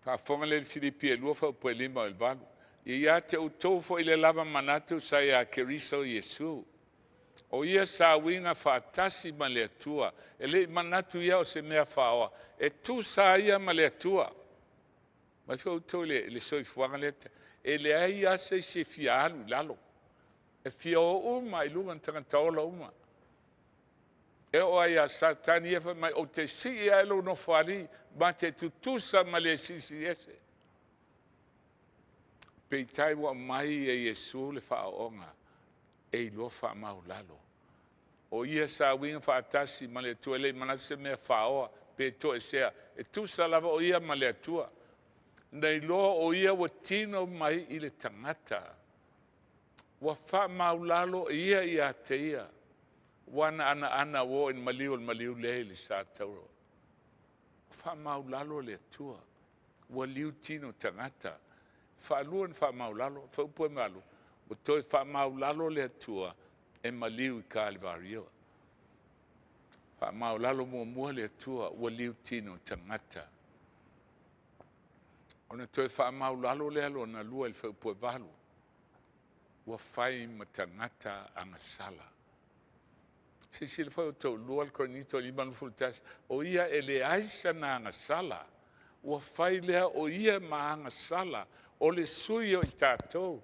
Faafofoga lea i le Filipi e 2 faaupu e 5 i le 8. Ia ia te outou foi le lava manatu sa ia Keriso Iesu. O ia sa uiga faatasi ma le Atua, e le i manatu ia o se mea faoa, e tusa ia ma le Atua. Mai foi outou i le soifuaga lea, e leai lava se isi e fia alu i lalo. E fia o uma i luga tagata ola uma. E oo ai ia Satani ia fai mai, ou te sii ae lou nofoalii, ma te tutusa ma le silisili ese. Peitai ua aumai e Iesu le faaooga, e iloa faamaulalo. O ia sa uiga faatasi ma le Atua, e le i manatu se mea faoa pe toesea, e tusa lava o ia ma le Atua. Na iloa o ia ua tino mai i le tagata. Ua faamaulalo ia ia te ia. Ua na ana ua oo i le maliu o le maliu lea i le sa tauro. Ua faamaulalo le Atua. Ua liu tino tagata. Faalua na faamaulalo, faupu e malu, ua toe faamaulalo le Atua e maliu i Kalivario. Faamaulalo muamua le Atua, ua liu tino tagata. Ona toe faamaulalo lea lona lua i le faupu e 8, ua fai ma tagata agasala. Silasila foi outou, 2 Korinito 5:21, o ia e leai sana agasala, ua fai lea o ia ma agasala, o le sui o i tatou,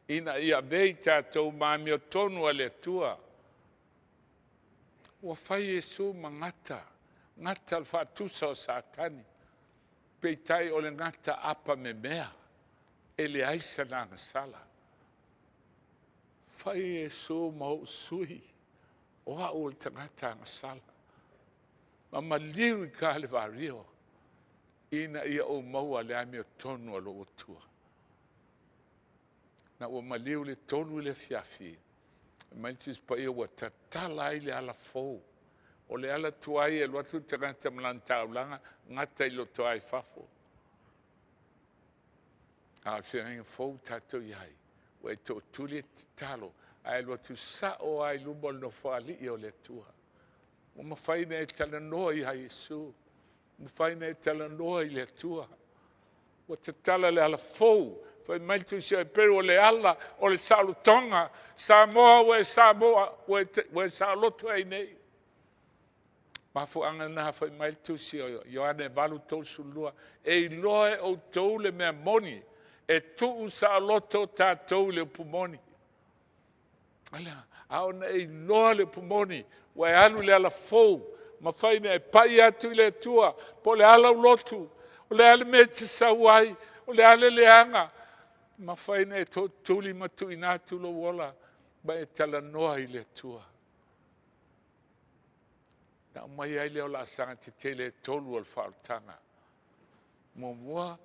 ina ia avea i tatou ma amiotonu a le Atua. Ua fai Iesu ma gata, gata o le faatusa o Satani, peitai o le gata apamemea, e leai sana agasala. Fai Iesu ma ou sui, o au o le tagata agasala, ma maliu i Kalivario. Ina ia ou maua le amiotonu a lou Atua. Na ua maliu le 3 i le afiafi, mai le Tusi Paia ua tatala ai le alafou. O le ala tuai e alu atu le tagata ma lana taulaga gata i lotoa i fafo. A o le feagaiga fou tatou i ai, ua e tootuli e tatalo, ae alu atu sao lava i luma o le Nofoalii o le Atua. Ua mafai ona e talanoa ia Iesu, ua mafai ona e talanoa i le Atua. Ua tatala le alafou, fai mai le tusi a Heperu, o le ala o le saolotoga. Samoa ua e Samoa, ua e saoloto ai nei. Mafuaaga na fai mai le tusi o Ioane 8:32, e iloa e outou le mea moni, e tuusaoloto tatou i le upu moni. A ona e iloa le upu moni, ua e alu i le ala fou, mafai ona e pai atu i le Atua, po o le a lau lotu, o le a le mea e te sau ai, o le a le leaga, mafai ona e tootuli ma tuuina atu lou ola ma e talanoa i le Atua. Na aumai ai lea o laasaga tetele e 3 o le faaolataga. Muamua,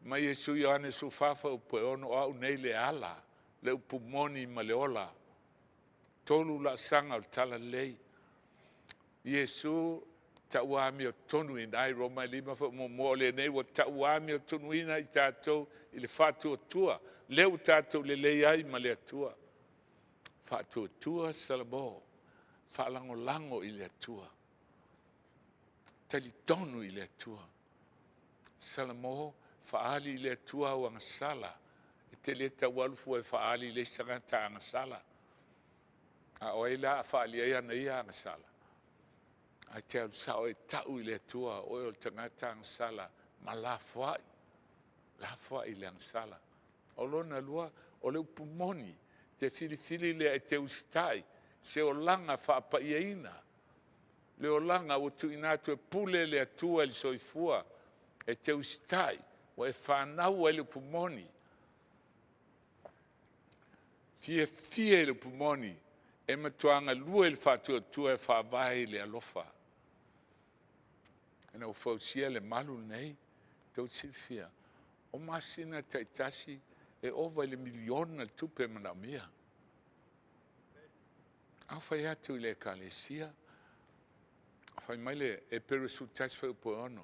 mai Iesu Ioane 14 fuaiupu e 6, o au nei le ala, le upu moni ma le ola. 3 laasaga o le talalelei. Iesu tau amiotonu ai Roma 5 foi muamua, o lenei ua tau amiotonuina i tatou i le faatuatua, lea ua tatou lelei ai ma le Atua. Faatuatua Salamo, faalagolago i le Atua, talitonu i le Atua. Salamo, faaali i le Atua au agasala, e te le tau alu fua e faaali i le isi tagata agasala. A o ai la a faaali ai ana ia agasala? Ae te alu sao e tau i le Atua, oe o le tagata agasala, ma lafoai, lafoai le agasala. O lona lua, o le upu moni, te filifili lea e te usitai, se olaga faapaiaina, le olaga ua tuuina atu e pule le Atua i le soifua, e te usitai, ua e fanau ai le upu moni. Fiafia i le upu moni, e matua galue i le faatuatua e faavae i le alofa. Ina ua fausia le malu lenei, tou te silafia, o masina taitasi e ova i le miliona le tupe e manaomia. A fai atu i le ekalesia, fai mai le Eperu 11 fuaiupu e 6,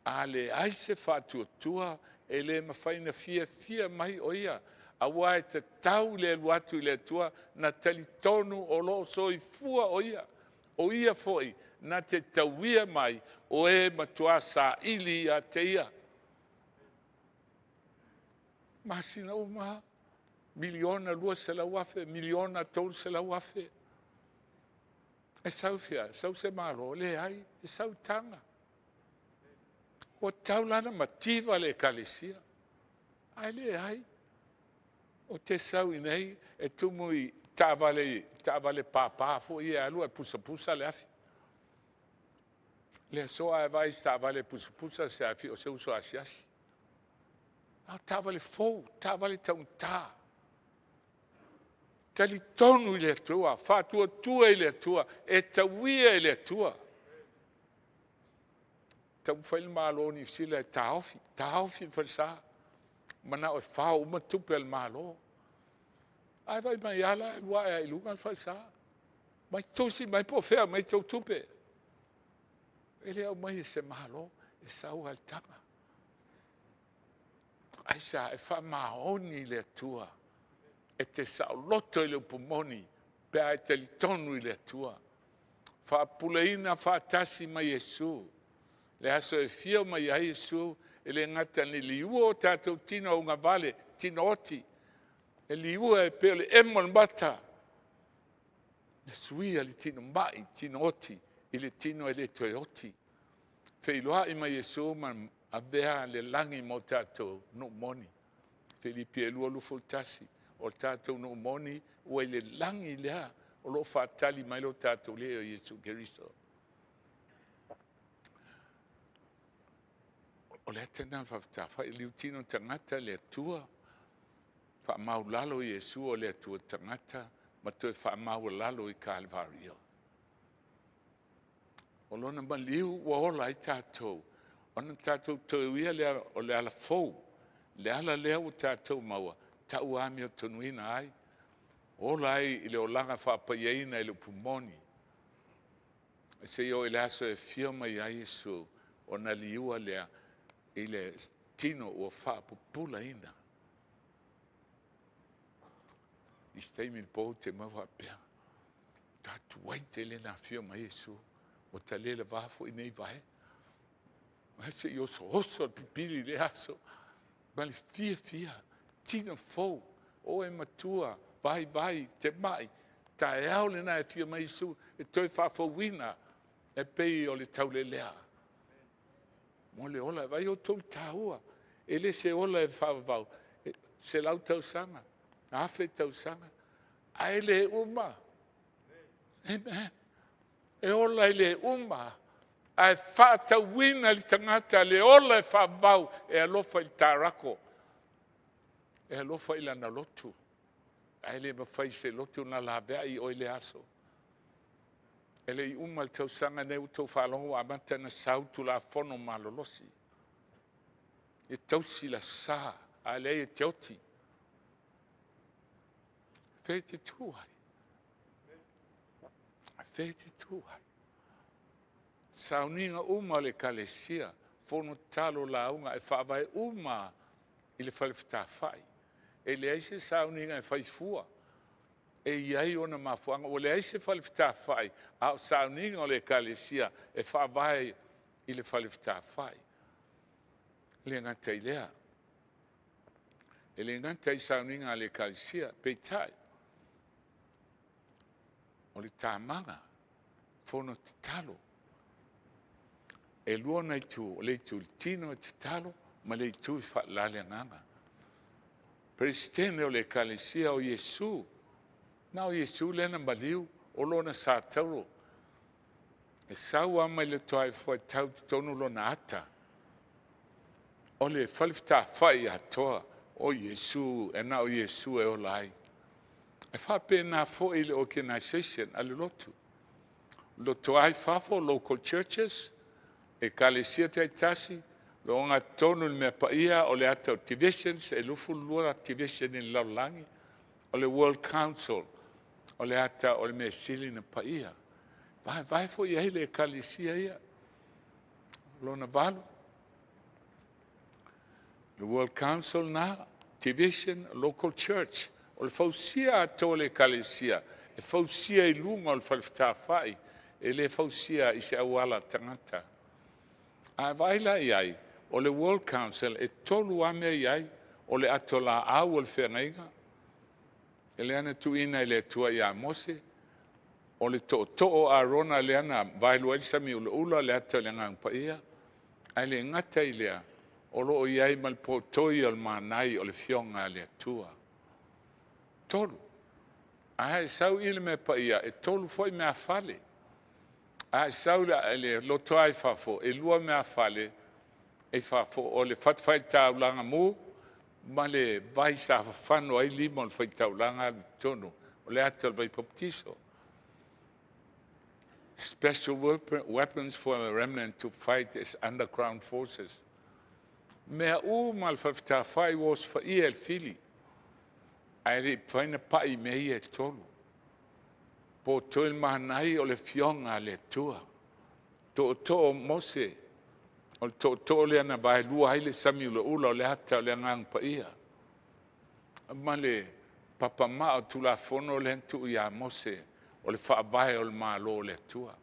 a leai se faatuatua, e le mafai ona fiafia mai o ia, aua e tatau le alu atu i le Atua na talitonu o lo o soifua o ia. O ia foi na te tauia mai o e matua saili ia te ia. Masina uma $1,200,000, $1,300,000. E sau i fea? E sau i se Malo? Leai, e sau i taga. Ua tatau la ona mativa le ekalesia, ae leai. Ou te sau i inei e tumu i taavale, taavale papa foi ia e alu ae pusapusa le afi. Le aso a e vaai i se taavale e pusapusa se afi, o se uso asiasi. A o taavale fou, taavale taugata. Talitonu i le Atua, faatuatua i le Atua, e tauia e le Atua. Taumafai le Malo o Niu Sila e taofi, taofi le falesa, manao e fao uma tupe a le Malo. Ae vaai mai lava la e alu ae lava i luga le falesa. Mai tusi mai po o fea e aumai ai tou tupe. E le aumaia e se Malo, e sau lava i le taga. Aisea? E faamaoni i le Atua. E te saoloto i le upu moni pe a e talitonu i le Atua. Faapuleina faatasi ma Iesu. Le aso e afio mai ai Iesu, e le gata ina liua o tatou tino augavale, tino oti, e liua e pei o le emo o le mata, na suia le tino mai, tino oti, i le tino e le toe oti. Feiloai ma Iesu ma avea le lagi mo tatou nuu moni. Filipi e 2:21, o le tatou nuu moni ua i le lagi lea, o lo o faatali mai lo tatou Alii o Iesu Keriso. O le ata lena o le faafetafai, liutino tagata le Atua, faamaualalo Iesu o le Atua tagata, ma toe faamaualalo i Kalevario. O lona maliu ua ola ai tatou. Ona tatou toe uia lea o le ala fou, le ala lea ua tatou maua, tau amiotonuina ai, ola ai i le olaga faapaiaina i le upu moni. Seia oo i le aso e afio mai ai Iesu, ona liua lea i le tino ua faapupulaina. I se taimi i le po ou te mau faapea, tatou ai tele na afio mai Iesu, ua ta le lava foi nei vae. Ae se i osooso le pipili i lea aso, ma le fiafia, tino fou, o e matua, vaivai, te mai, taeao lena e afio mai Iesu e toe faafouina e pei o le taulelea. Mo le ola, vaai outou i le taua, e le se ola e faavavau, 100 tausaga, 1,000 tausaga, ae le uma. Amen. E ola e le uma, ae faatauina i le tagata le ola e faavavau e alofa i le tarako, e alofa i lana lotu, ae le mafai e se lotu ona laveai oe i lea aso. E le i uma le tausaga lenei ua outou faalogo ua amata ona sau Tulafono malolosi e tausi le Aso Sa, a leai e te oti. Fea e te tu ai? Fea e te tu ai? Sauniga uma a le Ekalesia, fono tatalo, lauga, e faavae uma i le fale fetāfai. E leai se sauniga e fai fua. E i ai ona mafuaaga. Ua leai se fale fetāfai, a o sauniga o le Ekalesia e faavae i le fale fetāfai. E le gata i lea, e le gata i sauniga a le Ekalesia, peitai, o le tamaga, fono tatalo. E lua ona itu, o le itu i le tino e tatalo ma le itu e faalala le agaga. Peresetene o le Ekalesia o Iesu, na o Iesu lea na maliu, o lona sa tauro. E sau lava mai le tuaoi tau i totonu lona ata. O le falefetafai atoa o Iesu, e na o Iesu e ola ai. E faapena foi le organization a le lotu. Lotoa ai fafo, local churches, ekalesia taitasi, le ogatotonu i le mea paia o le ata o divisions, e 22 division i le lalolagi, o le World Council, o le ata o le mea sili na paia. Vaevae foi i ai le ekalesia ia. Lona valu, le World Council na, division, local church. O le fausia atoa o le ekalesia, e fausia i luga o le falefetafai, e le fausia i se auala tagata. A vaai la i ai, o le World Council e tolu lava mea i ai, o le ato laau o le feagaiga, e lea na tuuina e le Atua ia Mose, o le tootoo o Arona lea na vaelua ai le sami ulaula, le ata o le Agaga Paia, ae le gata i lea, o lo o i ai ma le poutoi o le manai o le Afioga a le Atua. Tolu. A e sau i le mea paia, e tolu foi meafale. A e sau i le lotoa i fafo, e lua meafale i fafo, o le fatafaitaulaga mu ma le vai sa fafano ai lima o le faitaulaga alu i totonu, o le ata o le vai papatiso. Special weapons for the remnant to fight as underground forces. Mea uma le falefetafai ua osofaia e le fili, ae le i mafai ona pai i mea ia e tolu. Po toi le manai o le Afioga a le Atua. Tootoo o Mose, o le tootoo lea na vaelua ai le sami ulaula o le ata o le Agaga Paia. Ma le papamaa o Tulafono lea na tuu ia Mose, o le faavae o le Malo o le Atua.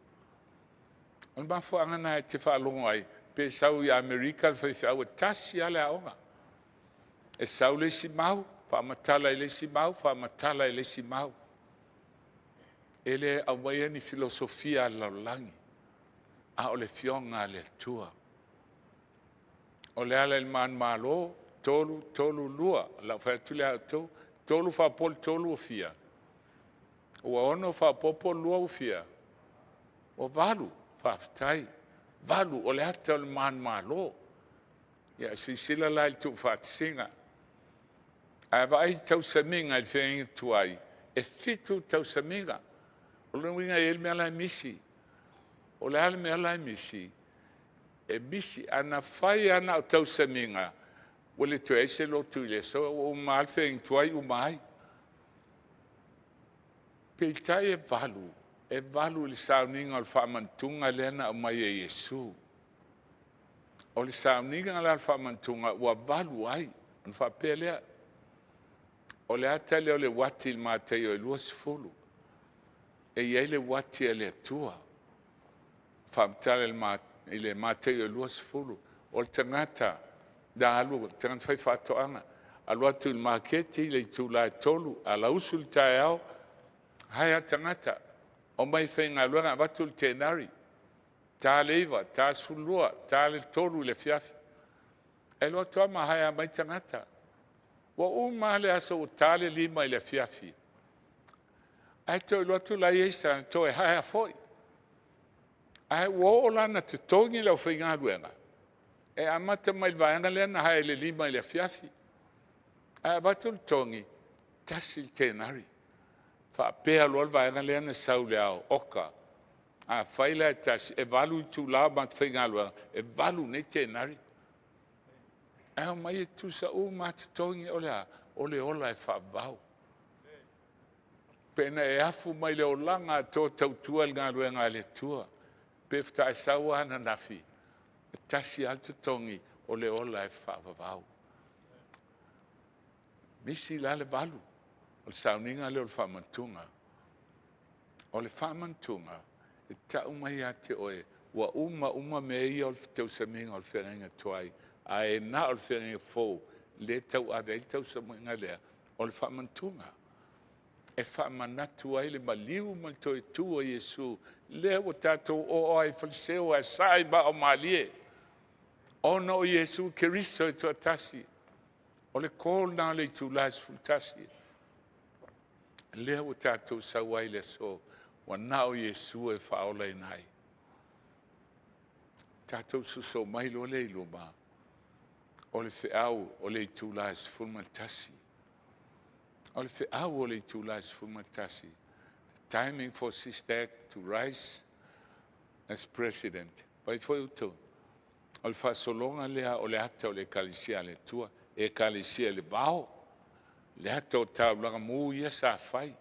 O le mafuaaga lena e te faalogo ai, pe sau i Amerika le faifeau, e tasi lava le aoga. E sau le isi mau, faamatala i le isi mau, faamatala i le isi mau. E le aumaia ni filosofia a le lalolagi, a o le Afioga a le Atua. O le ala i le manumalo, 3, 3, 2. Lau fai atu lea outou, 3 faapolo 3 ua fia? Ua 6 faaopoopo 2 ua fia? Ua 8. Faafetai. 8 o le ata o le manumalo. Ia silasila la i le tuufaatasiga. Ae vaai i tausamiga i le feagaiga tuai, e 7 tausamiga. O lona uiga e i ai le mea la e misi. O le a le mea la e misi? E misi, ana fai lava na o tausamiga, ua le toe i ai se lotu i le aso, ua uma lava le feagaiga tuai uma ai. Peitai e valu, e valu i le sauniga o le faamanatuga lea na aumai e Iesu. O le sauniga la o le faamanatuga ua valu ai, ona faapea lea, o le ata lea o le uati i le Mataio e 20, e i ai le uati a le Atua. Faamatala i le Mataio e 20, o le tagata na alu, le tagata faifaatoaga, alu atu i le maketi i le itula e 3, alausu le taeao, hire tagata, omai e faigaluega, avatu le tenari, ta le 9, ta le 12, ta le 3 i le afiafi. E alu atu lava ma hire mai tagata. Ua uma lava le aso ua ta le 5 i le afiafi, ae toe alu atu la i ai se tagata toe hire foi. Ae ua oo la ina totogi le aufaigaluega, e amata mai le vaega lea na hire i le 5 i le afiafi, ae avatu le totogi, 1 le tenari. Faapea loa le vaega lea na sau i le ao, oka, afai la e tasi, e 8 itula o matou faigaluega, e 8 nei tenari. Ae omai e tutusa uma lava totogi, o le a? O le ola e faavavau. Pe na e afu mai le olaga atoa tautua i le galuega a le Atua, pe faatoa e sau lava ananafi, e tasi lava le totogi, o le ola e faavavau. Misi la le 8, o le sauniga lea o le faamanatuga. O le faamanatuga, e tau mai ia te oe, ua uma uma mea ia o le tausamiga o le feagaiga tuai, ae na o le feagaiga fou lea e tauave ai le tausamiga lea o le faamanatuga. E faamanatu ai le maliu ma le toe tu o Iesu, lea ua tatou oo ai i Faleseu ae saa i maa o malie, ona o Iesu Keriso e toatasi. O le call lena o le itula e 11, lea ua tatou sau ai i le aso, ua na o Iesu e faaolaina ai. Tatou soso mai loa lea i luma, o le feau o le itula e 11. O le feau o le itula e 11, timing for Sister Act to rise as president. Vai foi outou. O le faasologa lea o le ata o le Ekalesia a le Atua, Ekalesia i le vao, le ata o taulaga mu ia sa fai.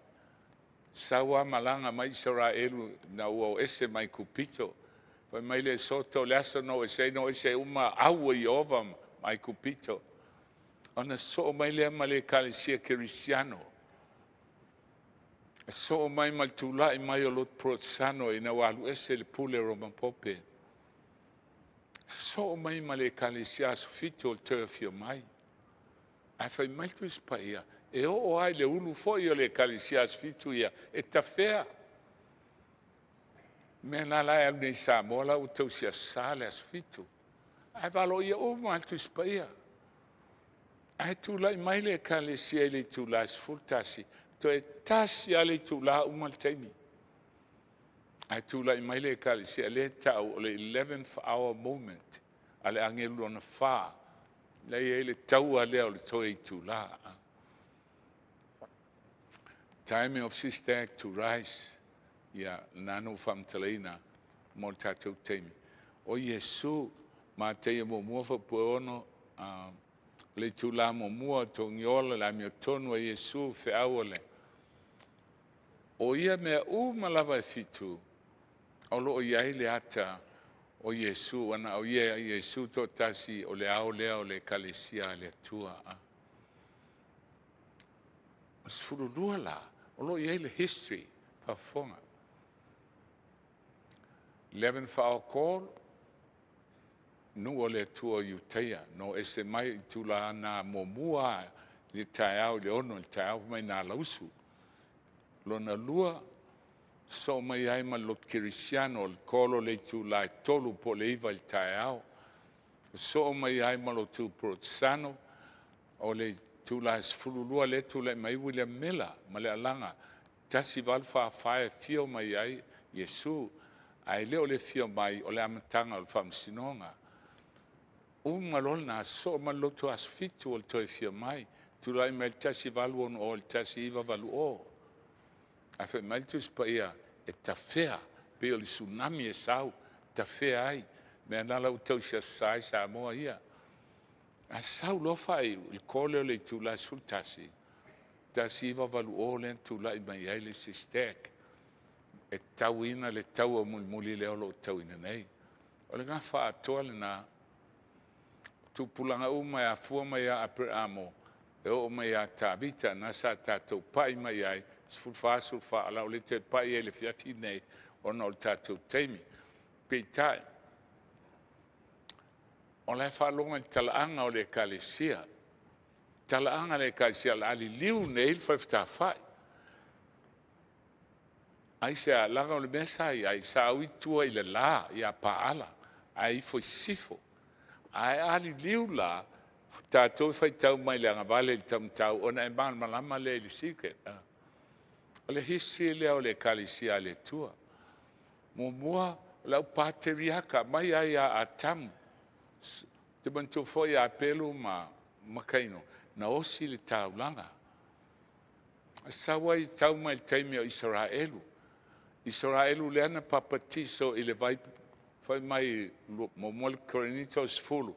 Sau lava malaga mai Isaraelu na ua o ese mai Kupito. Fai mai le Esoto, o le aso na o ese ai, na o ese uma au e Ieova mai Kupito. Ona sosoo mai lea ma le Ekalesia Kerisiano. E sosoo mai ma le tulai mai o lotu Porotesano ina ua alu ese le pule Roma Pope. Sosoo mai ma le Ekalesia Aso Fitu o le toe afio mai. Ae fai mai le Tusi Paia, e oo lava i le ulu foi o le Ekalesia Aso Fitu ia, e tafea. Mea la la e alu nei i Samoa la ua tausi Aso Sa le Aso Fitu. Ae valoia uma lava le Tusi Paia. Ae tulai mai le Ekalesia i le itula e 11, toe tasi lava le itula uma le taimi. Ae tulai mai le Ekalesia lea e tau o le 11th hour moment a le agelu lona 4, lea e i ai le taua lea o le toe itula. Timing of Sister Act to rise, ia na na ua faamatalaina mo le tatou taimi. O Iesu, Mataia muamua faapue 6, le itula muamua, togiola, le amiotonu a Iesu, feau o le... O ia mea uma lava e 7, o lo o i ai le ata o Iesu, ana o ia Iesu toatasi o le ao lea o le Ekalesia a le Atua. O le 12 la, o lo o i ai le history, faafofoga. 11 hour call, nuu o le Atua o Iutaia, no ese mai i tula na muamua i le taeao i le 6 i le taeao mai nā lausu. Lona lua, sosoo mai ai ma le lotu kerisiano o le call o le itula e 3 po o le 9 i le taeao. Sosoo mai ai ma lotu Porotesano, o le itula e 12 lea tulai mai William Miller ma le alaga 1844 e afio mai ai Iesu, ae le o le afio mai o le amataga o le faamasinoga. Uma loa lena, sosoo ma le lotu Aso Fitu o le toe afio mai, tulai mai le 1860 i le 1980. Ae fai mai le Tusi Paia, e tafea, pei o le tsunami e sau, tafea ai. Mea na la ua tausiasā ai Samoa ia. Ae sau loa faaiu i le kole o le itula e 11, 1980 lea na tulai mai ai le isi STEC e tauina le taua mulimuli lea o lo o tauina nei. O le gafa atoa lena. O tupulaga uma e afua mai ia Aperamo e oo mai ia Tavita, na sa tatou pai mai ai, 14, 14, o le a ou le toe pai ai i le afiafi lenei ona o le tatou taimi. Peitai, o la e faalogo i le talaaga o le ekalesia, talaaga a le ekalesia o le a liliu nei le Falefatafa'i. Aisea? Leaga o le mea sa i ai, sa ui tua i le la ia Paala ae ifo i sisifo. Ae a liliu la, tatou e faitau mai le agavale i le taumatau ona e malamalama lea i le secret. O le history lea o le ekalesia a le Atua. Muamua, o le au pateriaka mai lava ia Atamu. Ou te manatua foi ia Apelu ma Kaino, na osi le taulaga. Sau ai tau mai le taimi o Isaraelu. Isaraelu lea na papatiso i le vai fai mai muamua le Korinito 10,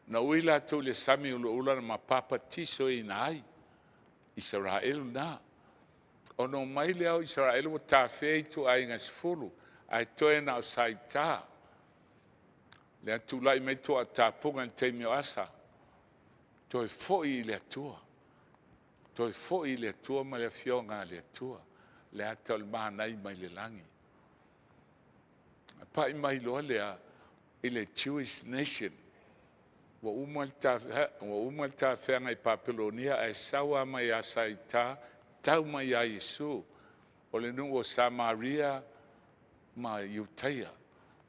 na ui latou i le sami ulaula ma papatisoina ai Isaraelu na. Ona omai lea o Isaraelu ua tafea ituaiga e 10, ae toe na o Saita. Lea tulai mai toatapuga i le taimi o Asa, toe foi i le Atua, toe foi i le Atua ma le afioga a le Atua, le ata o le manai mai le lagi. Pai mai loa lea i le Jewish nation, ua uma le tafeaga i Papelonia ae sau lava mai ia Saita tau mai ia Iesu, o le nuu o Samaria ma Iutaia,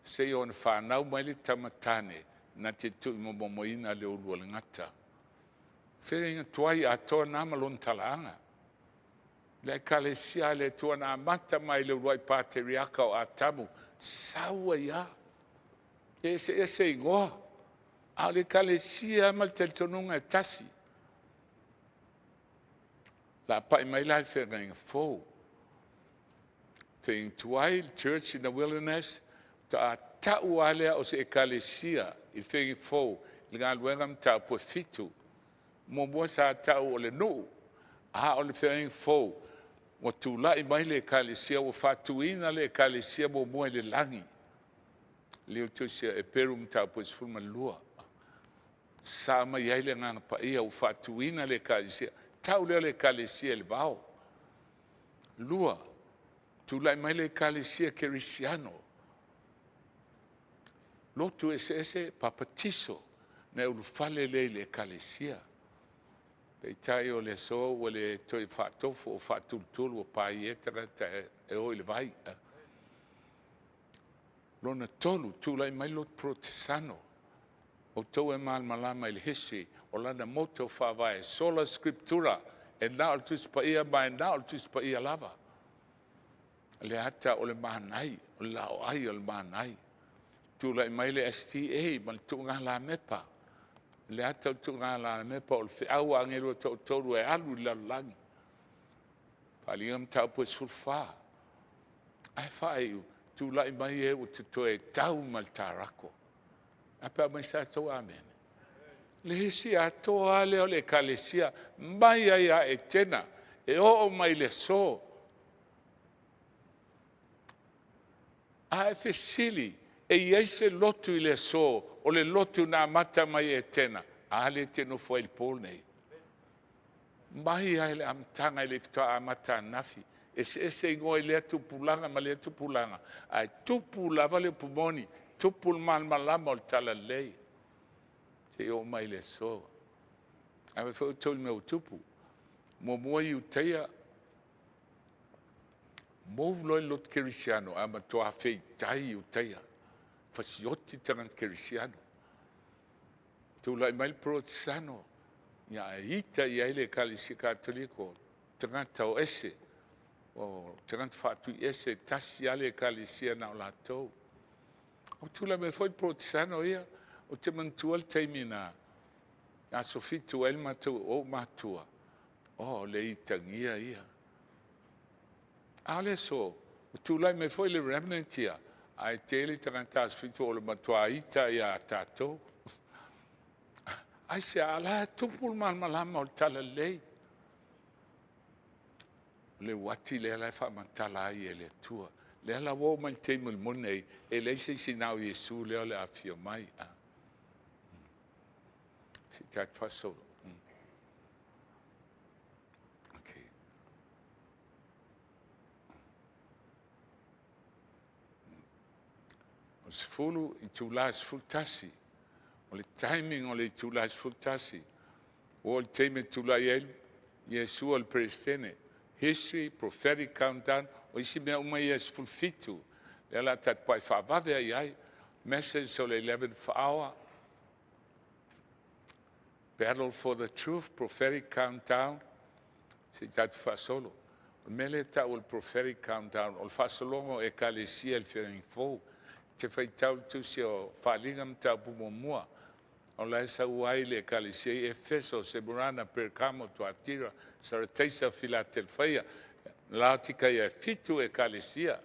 seia ona fanau mai le tama tane na te tuumomomoina le ulu o le gata. Feagaiga tuai atoa na ma lona talaaga. Le ekalesia a le Atua na amata mai le uluai pateriaka o Atamu, sau ai lava. E eseese igoa, a o le ekalesia ma le talitonuga e tasi. Lapai mai la i le feagaiga fou. Feagaiga tuai, le church in the wilderness, faatoa tau lava lea o se ekalesia i le feagaiga fou i le galuega mataupu e 7. Muamua sa tau o le nuu, a o le feagaiga fou, ua tulai mai le ekalesia, ua faatuina le ekalesia muamua i le lagi. Leo Tusi Eperu mataupu e 12. Sa mai ai le Agaga Paia ua faatuina le ekalesia. Tau lea o le ekalesia i le vao. Lua, tulai mai le ekalesia kerisiano. Lotu eseese, papatiso, na e ulufale lea i le ekalesia. Peitai o le aso ua le toe faatofo o faatulutulu ua paia tagata e o i le vai. Lona tolu, tulai mai lotu protesano. Outou e malamalama i le history o lana motto faavae, sola scriptura, e na o le Tusi Paia ma e na o le Tusi Paia lava. Le ata o le manai, o le laoai o le manai. Tulai mai le STA ma le tuugalamepa. Le ata o le tuugalamepa o le feau a agelu e toatolu e alu i le lalolagi. Faaaliga mataupu e 14. Ae faaiu, tulai mai e ua toe tau ma le tarako. A pe a mai sa tou amene. Le isi atoa lea o le ekalesia mai ai ia Etena e oo mai le aso. A e fesili e i ai se lotu i le aso, o le lotu na amata mai Etena, a lea e te nofo ai i le po lenei. Mai lava i le amataga e le i faatoa amata ananafi. Eseese igoa i lea tupulaga ma lea tupulaga, ae tupu lava le upu moni, tupu le malamalama o le talalelei seia oo mai i le aso. Ae fai foi outou i le mea ua tupu. Muamua Iutaia, move loa i le lotu kerisiano, ae matua feitai Iutaia, fasioti tagata kerisiano. Tulai mai le Porotesano, ia ae ita i ai le Ekalesia Katoliko, tagata o ese, o tagata faatuiese, tasi lava le ekalesia na o latou. Ua tulai mai foi le Porotesano ia, ou te manatua le taimi na aso 7 ai le matou, ou matua, o le itagia ia. A o le aso, ua tulai mai foi le remnant ia, Ae tele tagata Aso Fitu o le matua ita iā tatou. Aisea? O la e tupu le malamalama o le talalelei. O le uati lea la e faamatala ai e le Atua. Lea la ua oo mai i le taimi o le moni nei, e leai se isi na o Iesu lea o le a afio mai. Se i tatou faasolo. Okay. O le 10 itula e 11, o le timing o le itula e 11, ua oo i le taimi e tulai ai Iesu o le Peresetene. History, prophetic countdown, o isi mea uma ia e 17, lea o le a tatou pai faavave ai i ai. Message o le 11th hour, battle for the truth, prophetic countdown, se i tatou faasolo. O le mea lea e tau o le prophetic countdown, o le faasologa o ekalesia i le Feagaiga Fou. E te faitau i le tusi o Faaaliga Mataupu muamua, o la e sau ai le ekalesia i Efeso, Semurana, Perkamo, Tuatira, Sarataisa, Filatelfaia, Laotikaia, e 7 ekalesia.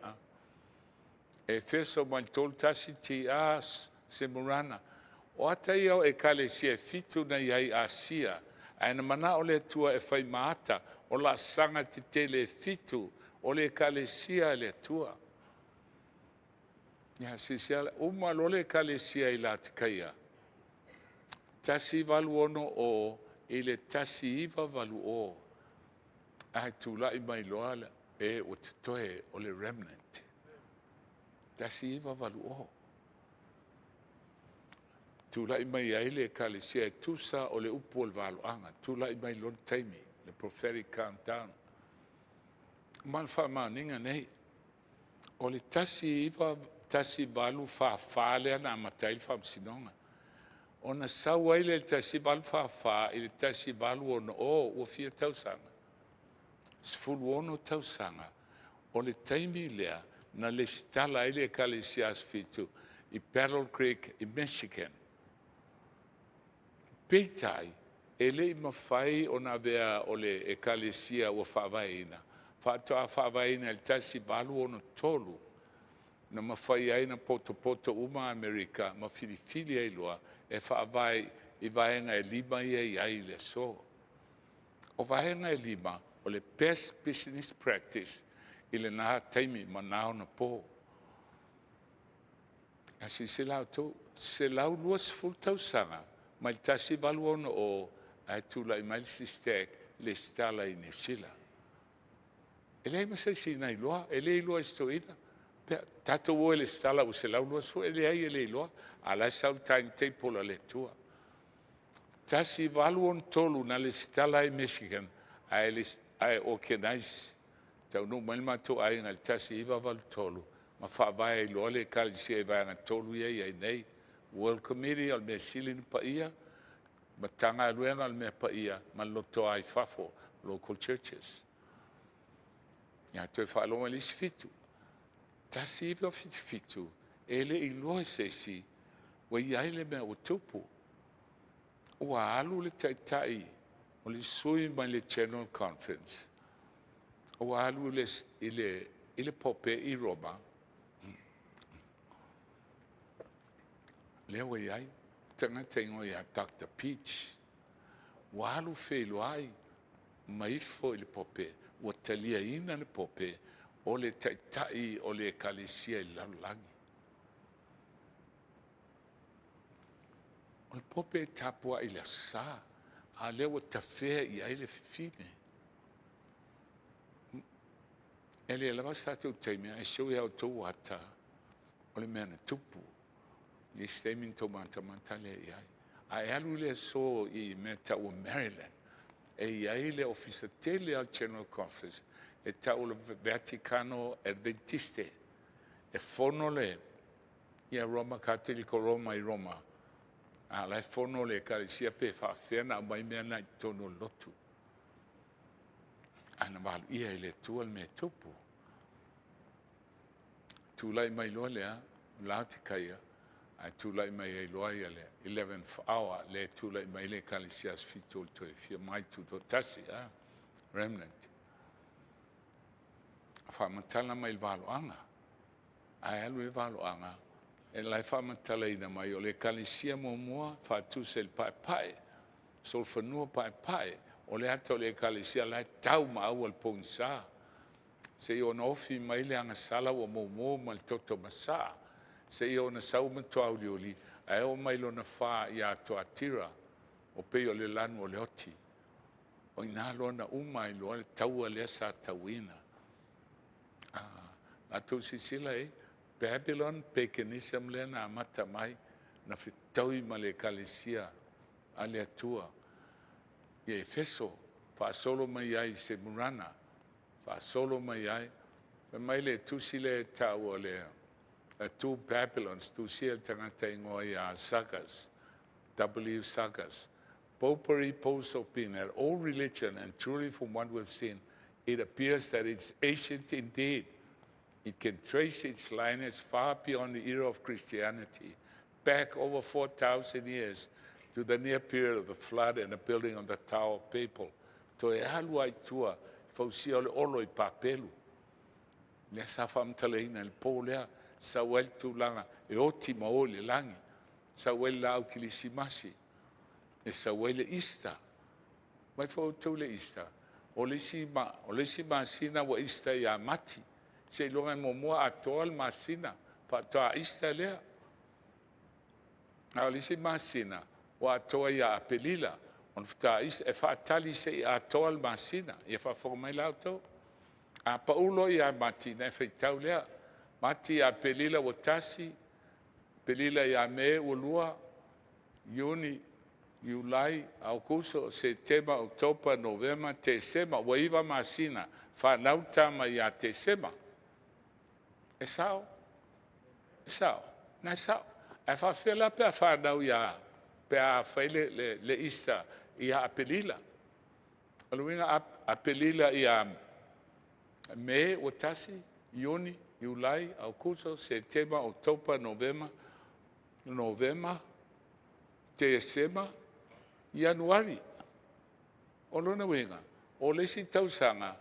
Efeso mai le 31 TA, Semurana. O ata ia o ekalesia e 7 na i ai Asia, ae na manao le Atua e fai maata o laasaga tetele e 7 o le ekalesia a le Atua. Ia, silasila, uma loa le ekalesia i Laotikaia, 1860 i le 1980, ae tulai mai loa e ua totoe o le remnant. 1980. Tulai mai ai le ekalesia e tusa o le upu o le valoaga. Tulai mai loa le taimi, le prophetic countdown. Ma le faamaoniga nei, o le 191844 lea na amata ai le faamasinoga. Ona sau ai le 1844 i le 1860, ua fia tausaga? 16 tausaga. O le taimi lea na lesitala ai le ekalesia Aso Fitu i Battle Creek i Michigan. Peitai, e le i mafai ona avea o le ekalesia ua faavaeina, faatoa faavaeina i le 1863, na mafai ai na potopoto uma Amerika ma filifili ai loa e faavae i vaega e 5 ia e i ai i le aso. O vaega e 5, o le best business practice i lena taimi ma na ona po. A silasila outou, 120 tausaga mai le 1860 ae tulai mai le SISTAC lesitala i Niu Sila. E leai ma se isi na iloa, e le iloa e se toeaina. Tatou o e lesitala ua 120, e leai e le iloa. A o la e sau le timetable a le Atua. 1863 na lesitala ai i Michigan, ae organize, taunuu mai le matou aiga i le 1983, ma faavae ai loa le ekalesia i vaega 3 ia e i ai nei. World Committee o le mea sili ona paia, Matagaluega o le mea paia, ma le lotoa i fafo, local churches. Ia toe faalogo i le isi 7. 1977, e le i iloa e se isi, ua i ai le mea ua tupu. Ua alu le taitai o le sui mai le General Conference, ua alu i le Pope i Roma, lea ua i ai tagata igoa ia Dr. Peach, ua alu feiloai ma ifo i le Pope, ua taliaina le Pope o le taitai o le ekalesia i le lalolagi. O le Pope e tapuai i le Aso Sa, a o lea ua tafea i ai le fafine. E le lava se tatou taimi, ae show ia outou ata o le mea na tupu. I isi taimi na tou matamata lea i ai. Ae alu le aso i mea tau o Maryland, e i ai le ofisa tele al General Conference, e tau le Vaticano Adventiste, e fono le ia Roma Katoliko Roma i Roma, a la e fono le ekalesia pe faafefea na aumai mea na i totonu o le lotu. Ae na maluia e le Atua le mea tupu. Tulai mai loa lea, Laotikaia, ae tulai mai ai loa ia le 11th hour, le tulai mai le ekalesia Aso Fitu o le toe fia mai tutoatasi, remnant. Faamatala mai le valoaga. Ae alu i le valoaga, e la e faamatalaina mai o le ekalesia muamua faatusa i le paepae, solofanua paepae, o le ata o le ekalesia la e tau ma aua le pogisa, seia ona ofi mai le agasala ua moumo ma le toto masaa, seia ona sau matuauliuli, ae oo mai lona fa ia Tuatira, o pei o le lanu o le oti. O i ina loa na uma ai loa le taua lea sa tauina. A outou silasila i ai, Babylon paganism lea na amata mai, na fetaui ma le ekalesia a le Atua i Efeso, faasolo mai ai i Semurana, faasolo mai ai. Fai mai le tusi lea e taua le Two Babylons, tusia e le tagata igoa ia Sagas, W. Sagas. Popery boasts of being an old religion, and truly from what we've seen, it appears that it's ancient indeed. It can trace its lineage far beyond the era of Christianity, back over 4,000 years to the near period of the flood and the building of the Tower of Babel. Toe alu ai tua, fausia o le olo i Papelu. Lea sa faamatalaina i le po lea, sau ai le tulaga e oti ma o i le lagi, sau ai le laau kilisimasi, e sau ai le Easter. Mai foi outou le Easter, o le isi, ma, o le isi masina ua Easter ia Mati, seiloga e muamua atoa le masina, faatoa Easter lea. A o le isi masina, ua atoa ia Aperila, ona faatoa Easter, e faatali se i atoa le masina. Ia faafofoga mai la outou. A pau loa ia Mati, ona e faitau lea. Mati, Aperila ua 1, Aperila ia Me ua 2, Iuni, Iulai, Aokuso, Setema, Oketopa, Novema, Tesema, ua 9 masina, fanau tama ia Tesema. E sao? E sao? Na e sao. Ae faafefea la pe a fanau ia, pe a fai le Easter ia Aperila? O le uiga, Aperila ia Me ua 1, Iuni, Iulai, Aokuso, Setema, Oketopa, Novema, Novema, Tesema, Ianuari. O lona uiga, o le isi tausaga,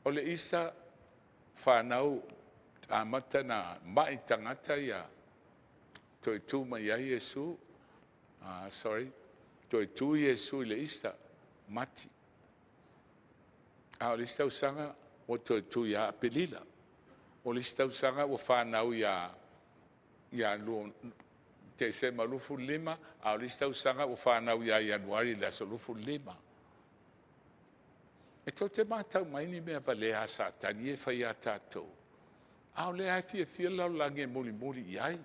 o le Easter fanau amata na mai tagata ia toe tu mai ai Iesu, sorry, toe tu Iesu i le Easter, Mati. A o le isi tausaga ua toe tu ia Aperila. O le isi tausaga ua fanau ia Tesema 25, a o le isi tausaga ua fanau ia Ianuari i le aso 25. E tou te matau mai ni mea valea a Satani e fai ia tatou, a o lea e fiafia le lalolagi e mulimuli i ai.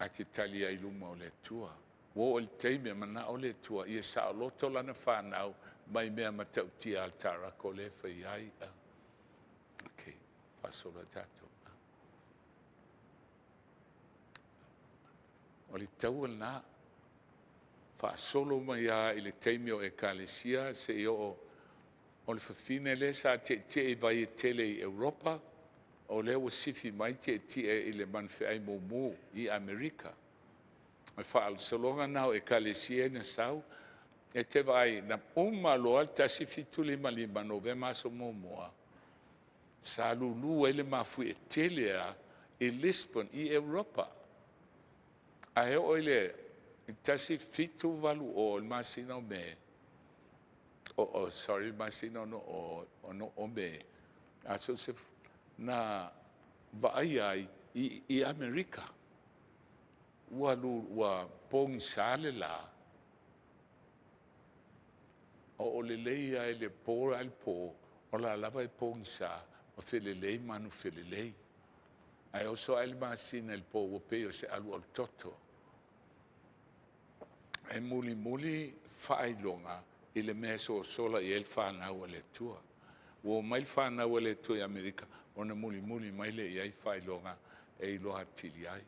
Ae te tali ai i luma o le Atua. Ua oo i le taimi e manao le Atua ia saoloto lana fanau mai mea matautia a le tarako lea e fai ai. Ok, faasolo ai tatou. O le taua lena, faasolo mai lava i le taimi o ekalesia seia oo o le fafine lea sa tietie i vai e tele i Europa, o lea ua sifi mai tietie i le manufeai mumu i Amerika. O le faasologa lena o ekalesia na sau, e te vaai na uma loa le 1755 Novema aso muamua, sa lulu ai le mafuie tele lava i Lisbon i Europa. Ae oo i le 1780 i le masina o Me, sorry, masina o Me, aso se, na vaaia ai i Amerika. Ua pogisa le la, o lelei lava i le po a le po, o la lava e pogisa ma felelei manu felelei. Ae oso ae le masina i le po ua pei o se alualu toto. E mulimuli faailoga i le mea e sosola i ai le fanau a le Atua. Ua omai le fanau a le Atua i Amerika, ona mulimuli mai lea i ai faailoga e iloa atili ai.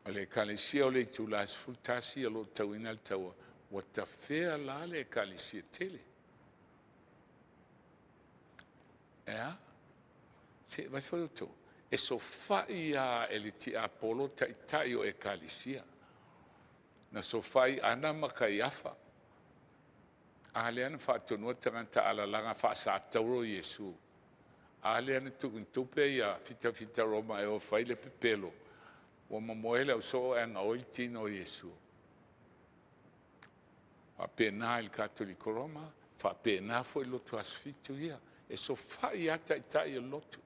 O le ekalesia o le itula e 11 o lo o tauina le taua, ua tafea la le ekalesia tele. E a? Se vai foi outou. E sofai lava e le tiapolo taitai o ekalesia. Na sofai Ana ma Kaiafa. A lea na faatonua tagata alalaga faasatauro Iesu. A lea na tuuina tupe ia fitafita Roma e o fai le pepelo. Ua mamoe le ausoo ae gaoi le tino o Iesu. Faapena i le Katoliko Roma, faapena foi i le lotu Aso Fitu ia. E sofai lava taitai o le lotu.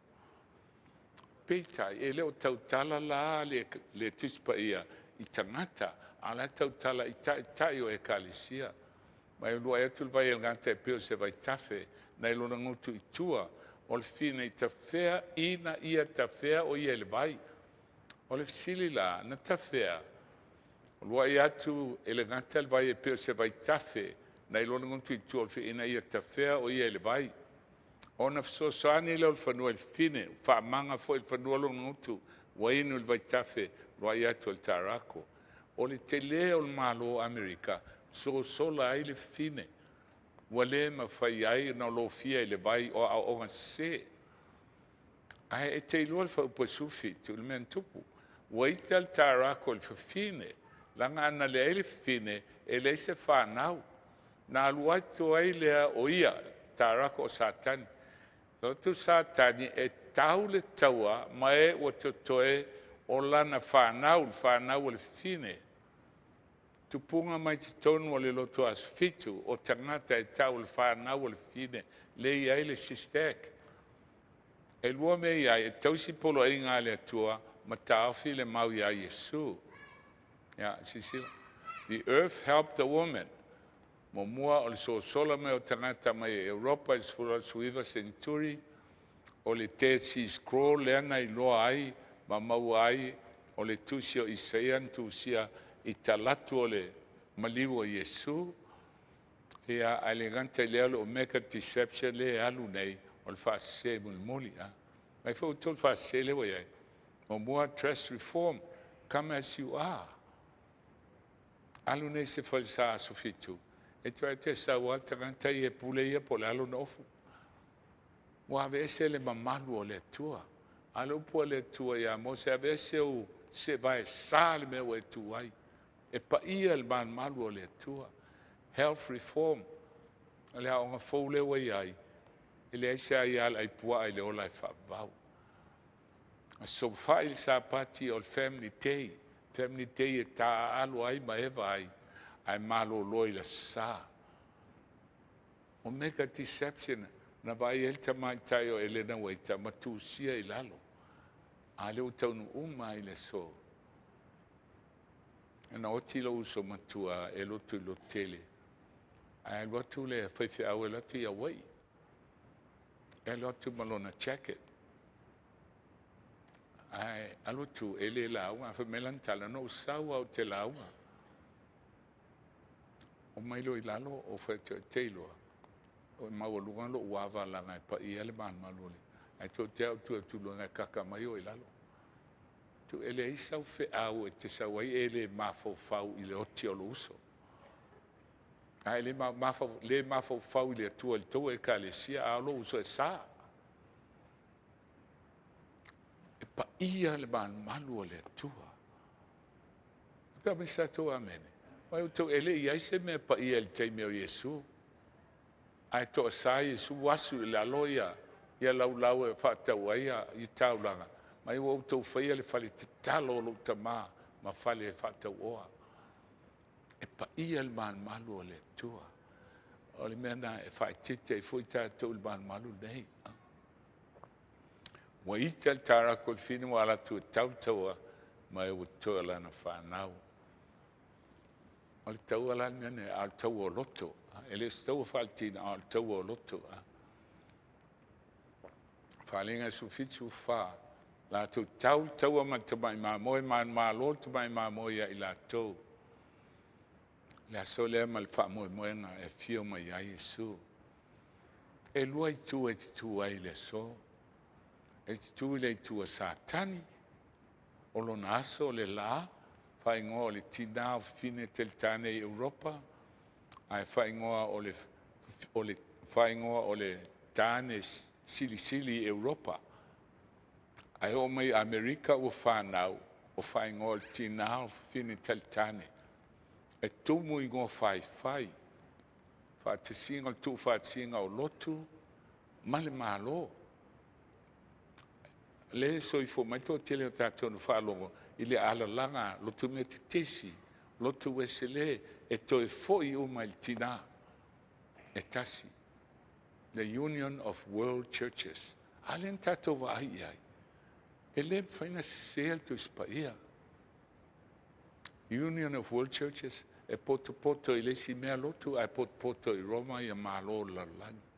Peitai, e le o tautala la le Tusi Paia i tagata, a o la e tautala i taitai o ekalesia. Ma e uluai atu le vai e gata e pei o se vaitafe nai lona gutu i tua o le fafine i tafea ina ia tafea o ia i le vai. O le fesili la, na tafea, uluai atu e le gata le vai e pei o se vaitafe nai lona gutu i tua o le fafine ina ia tafea o ia i le vai. Ona fesoasoani lea o le fanua i le fafine, faamaga foi i le fanua lona gutu, ua inu i le vaitafe, uluai atu o le tarako. O le telē o le Malo o Amerika, sosola ai le fafine, ua le mafai ai ona lofia i le vai o aoaoga sese. Ae e te iloa le fuaiupu e 17 i le mea na tupu. Ua ita le tarako i le fafine, leaga ana leai le fafine, e leai se fanau. Na alu atu ai lea o ia, tarako o Satani. Na alu atu Satani e tau le taua ma e ua totoe o lana fanau, le fanau a le fafine. Tupuga mai totonu o le lotu Aso Fitu o tagata e tau o le fanau a le fafine, lea e i ai le Sister Act. E lua mea e i ai, e tausi poloaiga a le Atua ma taofi le mau iā Iesu. Ia, silasila. The earth helped the woman. Muamua o le sosola mai o tagata mai Europa i le 18, 19 seneturi, o le Dead Sea Scroll lea na iloa ai ma maua ai o le tusi o Isaia na tusia i talaatu o le maliu o Iesu. Ia, ae le gata i lea o le Omega Deception lea e alu nei, o le faasese mulimuli. Mai foi outou le faasese lea ua i ai. Muamua, dress reform, come as you are. Alu nei se falesa Aso Fitu, e toe te sau lava le tagata ia e pule ia po o le a lona ofu. Ua aveese le mamalu o le Atua. A o le upu a le Atua ia Mose, aveese ou seevae sa le mea ua e tu ai. E paia le malumalu o le Atua. Health reform, o le aoga fou lea ua i ai, e leai se aia a le aipuaa i le ola e faavavau. Sofai le Sapati o le Family Day. Family Day e taaalo ai ma eva ai, ae malolo i le aso Sa. Omega Deception, na vaai ai le tamaitai o Elena Uaita ma tusia i lalo. A lea ua taunuu uma ai i le aso. Na oti lou uso matua e lotu i lotu tele. Ae alu atu le faifeau e alu atu i Hawaii. E alu atu ma lona jacket. Ae alu atu e le lauga. Ae fai mai lana tala, na ou sau lava ou te lauga. Omai loa i lalo, ou fai atu, e te iloa, o maualuga lou ava laga e paia le malumalu o le. Ae tou te au tu atu luga e kaka mai o i lalo. Tu e leai sau feau e te sau ai e le mafaufau i le oti o lou uso. Ae le, le mafaufau i le Atua i le tou ekalesia, a o lou uso e sa. E paia le malumalu o le Atua. Pe mai sa tou amene. Mai outou e le i ai se mea paia i le taimi o Iesu. Ae toasa Iesu asu i lalo ia ia laulau e faatau ai ia i taulaga. Mai ua outou faia le fale tatalo o lou tamā ma fale e faatauoa. E paia le malumalu o le Atua. O le mea na e faaeteete ai foi tatou i le malumalu lenei. Ua ita le tarako i le fafine ua alu atu e tau le taua ma e ua totoe o lana fanau. O le taua la le mea nei, a o le taua o loto. E le o se taua faaletina, a o le taua o loto. Faaaliga 17 14, latou tau le taua ma le tamai mamoe, manumalo le tamai mamoe ia i latou. Le aso lea ma le faamoemoega e afio mai ai Iesu. E lua itu e te tu ai i le aso. E te tu i le itu a Satani, o lona aso o le la, faaigoa o le tinā o fafine teletane i Europa, ae faaigoa o le, o le, faaigoa o le tane silisili i Europa. Ae oo mai Amerika ua fanau, o faaigoa o le tinā o fafine talitane. E tumu igoa faifai, faatasiga o le tuufaatasiga o lotu ma le Malo. Le soifua mai toatele o tatou na faalogo i le alalaga lotu Metotisi, lotu Uesele, e toe fo'i uma i le tinā e tasi, the Union of World Churches. A lea na tatou vaai i ai, e le mafai ona sese le Tusi Paia. Union of World Churches e potopoto i le isi mea lotu, ae potopoto i Roma ia Malo o le lalolagi.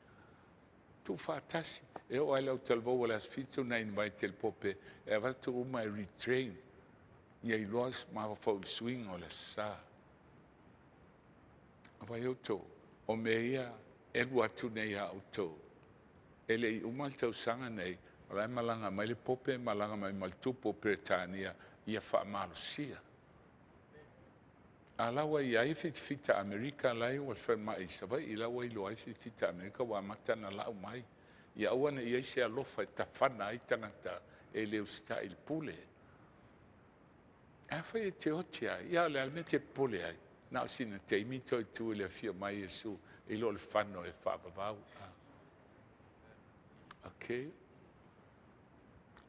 Tuufaatasi, e oo lava i le autalavou o le Aso Fitu na invite e le Pope e avatu uma e retrain ia iloa mafaufau i le suiga o le Aso Sa. Vaai outou, o mea ia e alu atu nei ia outou. E le i uma le tausaga nei, o la e malaga mai le Pope, malaga mai ma le tupu o Peretania ia faamalosia. A la ua i ai fitafita Amerika la e ua falemai i Savaii, la ua iloa ai fitafita Amerika ua amata ona lau mai. Ia aua ne i i ai se alofa e tafana ai tagata e le usitai i le pule. Afai e te oti ai, ia o le a le mea e te popole ai? Na o sina taimi toe tu i le afio mai Iesu i lo le fano e faavavau. Okay.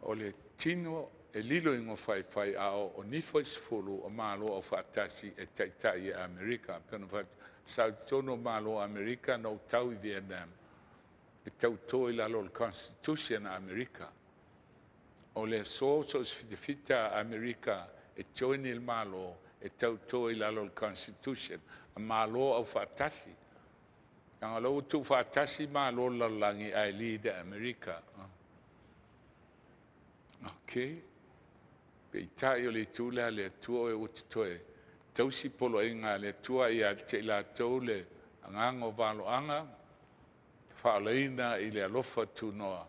O le tino e lilo i gofaifai a o nifo i 10 o Malo Aufaatasi e taitai e Amerika. Pe ona fai atu, sa i totonu o Malo o Amerika na ou tau i Vietnam e tauto i lalo o le Constitution a Amerika. O le aso so o se fitafita a Amerika e join i le Malo e tauto i lalo o le Constitution a Malo Aufaatasi. Leaga o la ua tuufaatasi Malo o le lalolagi ae lead e Amerika. Ok. Peitai o le itu lea a le Atua o e ua totoe tausi poloaiga a le Atua ia te i latou le agaga o valoaga faaolaina i le alofa tunoa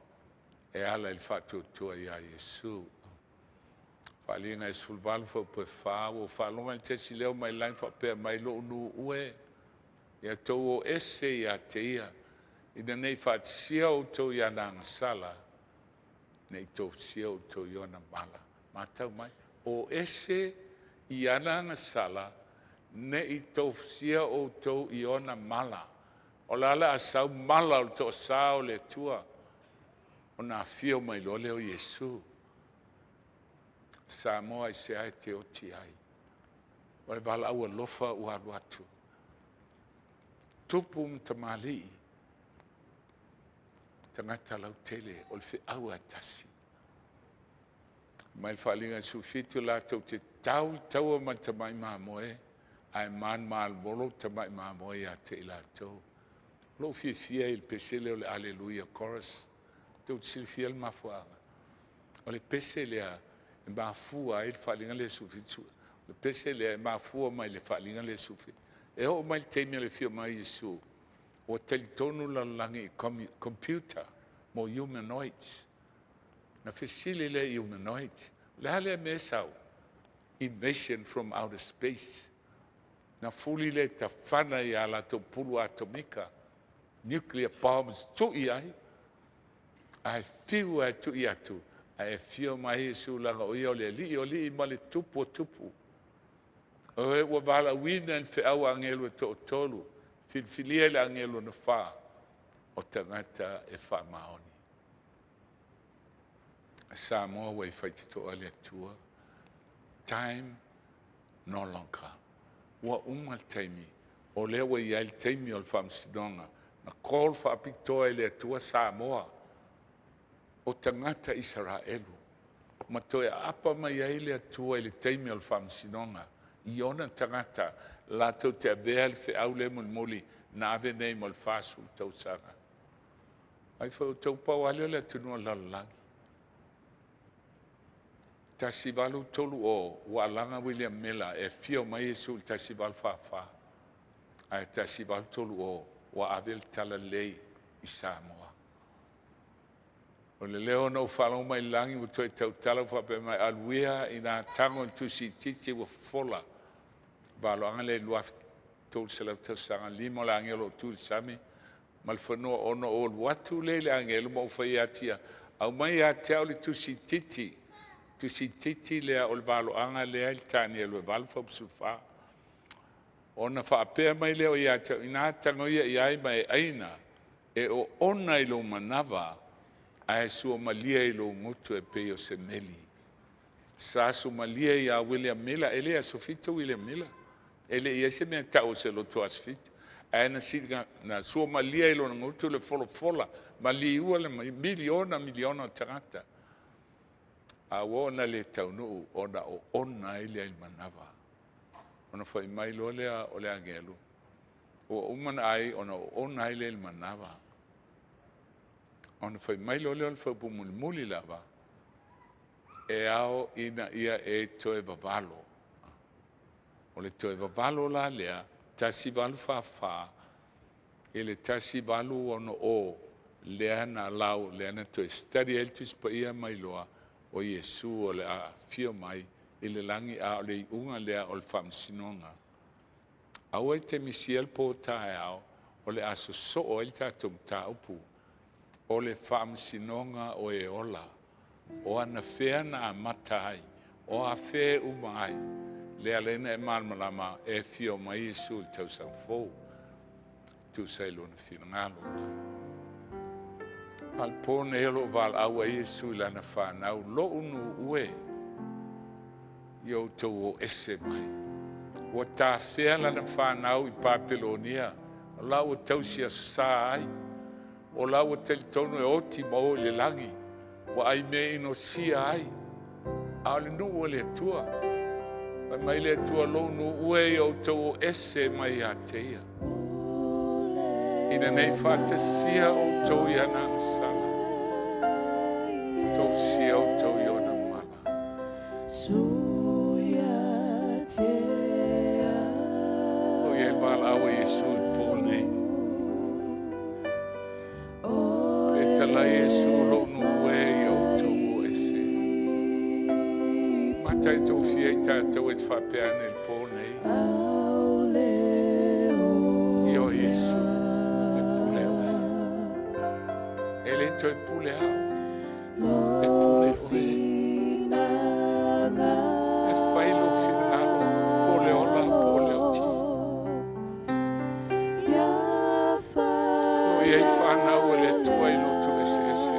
e ala i le faatuatua iā Iesu. Faaliga e 18 faupu e 4, ua faalogo i le tesi leo mai lagi faapea mai, lo'u nuu e, ia tou o ese ia te ia, ina nei faatisia outou i ana agasala, nei tofusia outou i ona mala. Matau mai, o ese i ana agasala, nei tofusia outou i ona mala. O le a sau mala o le toasā o le Atua, ona afio mai loa lea o Iesu. Samoa i se ai te oti ai. O le valaau alofa ua alu atu. Tupu ma tamalii, tagata lautele, o le feau a tasi. Mai le faaliga 17 latou te tau i taua ma le tamai mamoe, ae malumalumolo tamai mamoe ia te i latou. Lou fiafia i le pese lea o le Alleluia Chorus. Tou te silafia le mafuaaga. O le pese lea e mafua ai le faaliga lea 17. O le pese lea e mafua mai le faaliga lea 17. E oo mai le taimi o le afio mai Iesu, ua talitonu le lalolagi i computer mo humanoids. Na fesili lea i humanoids, le a lea mea sau? Invasion from outer space. Na fuli le tafana ia latou pulu atomika, nuclear bombs tui ai, ae fiu ae tui atu, ae afio mai Iesu laga o ia o le alii o alii ma le tupu o tupu. O e ua valaauina i le feau a agelu e toatolu, filifilia i le agelu na whā, o tagata e faamaoni. Samoa ua i faititoa le Atua. Time no longer. Ua uma le taimi. O lea ua i ai le taimi o le faamasinoga. Na call faapitoa e le Atua Samoa o tagata Isaraelu. Ma toe aapa mai ai le Atua i le taimi o le faamasinoga. I ona tagata latou te avea le feau le mulimuli na ave nei mo le 40 tausaga. Ai foi o tau pau ale o le atunuu o le lalolagi. 1830 ua alaga William Miller e afio mai Iesu i le 1844. Ae 1830 ua ave le talalelei i Samoa. O le leo na ou faalogo mai lagi ua toe tautala ua faapea mai, aluia ina tago i le tusi itiiti ua fofola. Valoaga lea i 2300 tausaga, 5 o le agelo o tu i le sami ma le fanua ono o alu atu lea i le agelo ma ou fai atu ia, au mai ia te au le tusi itiiti. Tusi itiiti lea o le valoaga lea i le Tanielu e 8 faupusulufā. Ona faapea mai lea o ia te au, ina tago ia i ai ma e aina, e oona i lou manava, Ae sua malie i lou gutu e pei o se meli. Sa sumalie iā William Miller, e le Aso Fito William Miller. E le i i ai se mea e tau o se lotu Aso Fito. Ae na, sili, na suamalie i lona gutu le folafola, ma liua le miliona miliona o tagata. A ua ona le taunuu ona oona ai lea i le manava. Ona fai mai loa lea o le agelu, ua uma ona ai ona oona ai lea i le manava. Ona fai mai loa lea o le faaupu mulimuli lava, e ao ina ia e toe vavalo. O le toe vavalo la lea, 1844 i le 1860, lea na lau, lea na toe study ai le Tusi Paia ma iloa o Iesu o le a afio mai i le lagi, a o le iuga lea o le faamasinoga. Aua e te misia le po taeao o le a sosoo ai le tatou mataupu o le faamasinoga o e ola, o anafea na amata ai, o afea e uma ai, lea lena e malamalama e afio mai Iesu i le tausaga fou, tusa i lona finagalo. A o le po nei o loo valaau ai Iesu i lana fanau, lou nuu e, ia outou o ese mai. Ua tafea lana fanau i Papelonia, o la ua tausi aso sa ai, o la ua talitonu e oti ma o i le lagi, ua ai mea inosia ai, a o le nuu o le Atua. Fai mai le Atua, lou nuu e, ia outou o ese mai ia te ia, ina nei faatasia outou i ana agasala, tofusia outou i ona mala. O ia le valaau a Iesu i le po nei. E talai Iesu, lou nuu e, ia outou o ese. Mata e tofia i tatou e te faapea ane i le po nei. Io Iesu, e pule oe. E le toe pule au, e pule oe. E fai lou finagalo, po le ola, po le oti. O ia i whanau o le Atua i lotu eseese.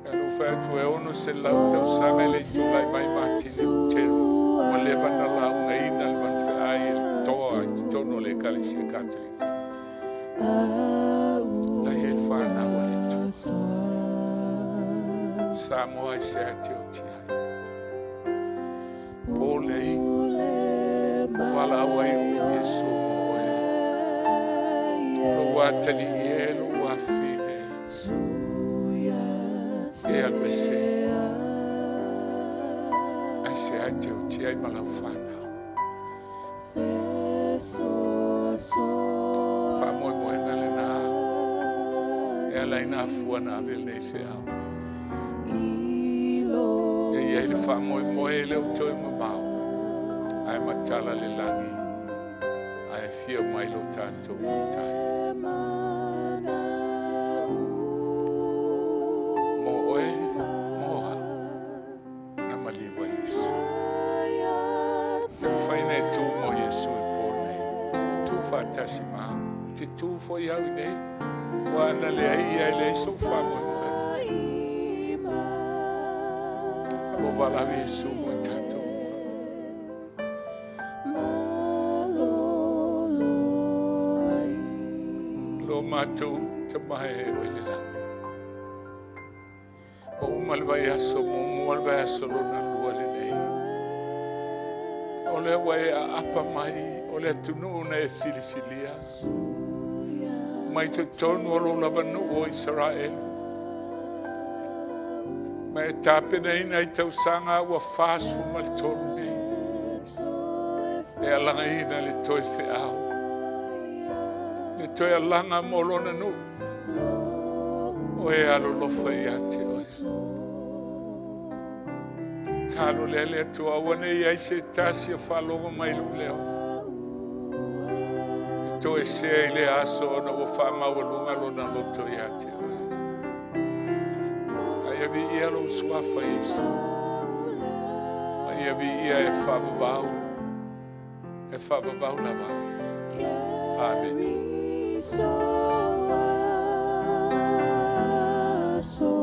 Alofa atu e 600 tausaga e le i tulai mai Matini Luteru, ua leva na laugaina le manufeai e le toa i totonu o le Ekalesia Katoliko. La ia i whanau a le Atua. Samoa i se ate o ti ai. Po lei, o valaau ai o Iesu mo oe. Lou atali e, lou afine. E alu ese. Ai se ai te o ti ai ma lau whanau. Faamoemoega lenā e ala i nā fua na ave lenei feau. E i ai le faamoemoe e le o toe mamao, ae matala le lagi, ae afio mai lo tatou matai. Mo oe, mo au, na maliu ai Iesu. Se mafai na e tū mo Iesu i pō nei. Tū faatasi ma au. Te tū foi au i nei. Ua ana le ai ia e leai sou faamoemoe. Alo valaau Iesu mo i tatou uma. Lo matou Tama e o i le lagi. Ua uma le vaiaso muamua, le vaiaso lona lua lenei. O lea ua e aapa mai o le atunuu na e filifilia. Mai totonu o lou lavanuu o Isaraelu. Ma e tapenaina i tausaga ua 43 nei. E alagaina le toe feau. Le toe alaga mo lona nuu. O e alolofa ia te oe. Talo lea le Atua, aua ne i ai se tasi o faalogo mai lou leo e toesea i le aso ona ua faamaualuga lona loto ia te oe. Ai viia lou suafa Iesu. Ai viia e faavavau, e faavavau lava. Amene. Aso.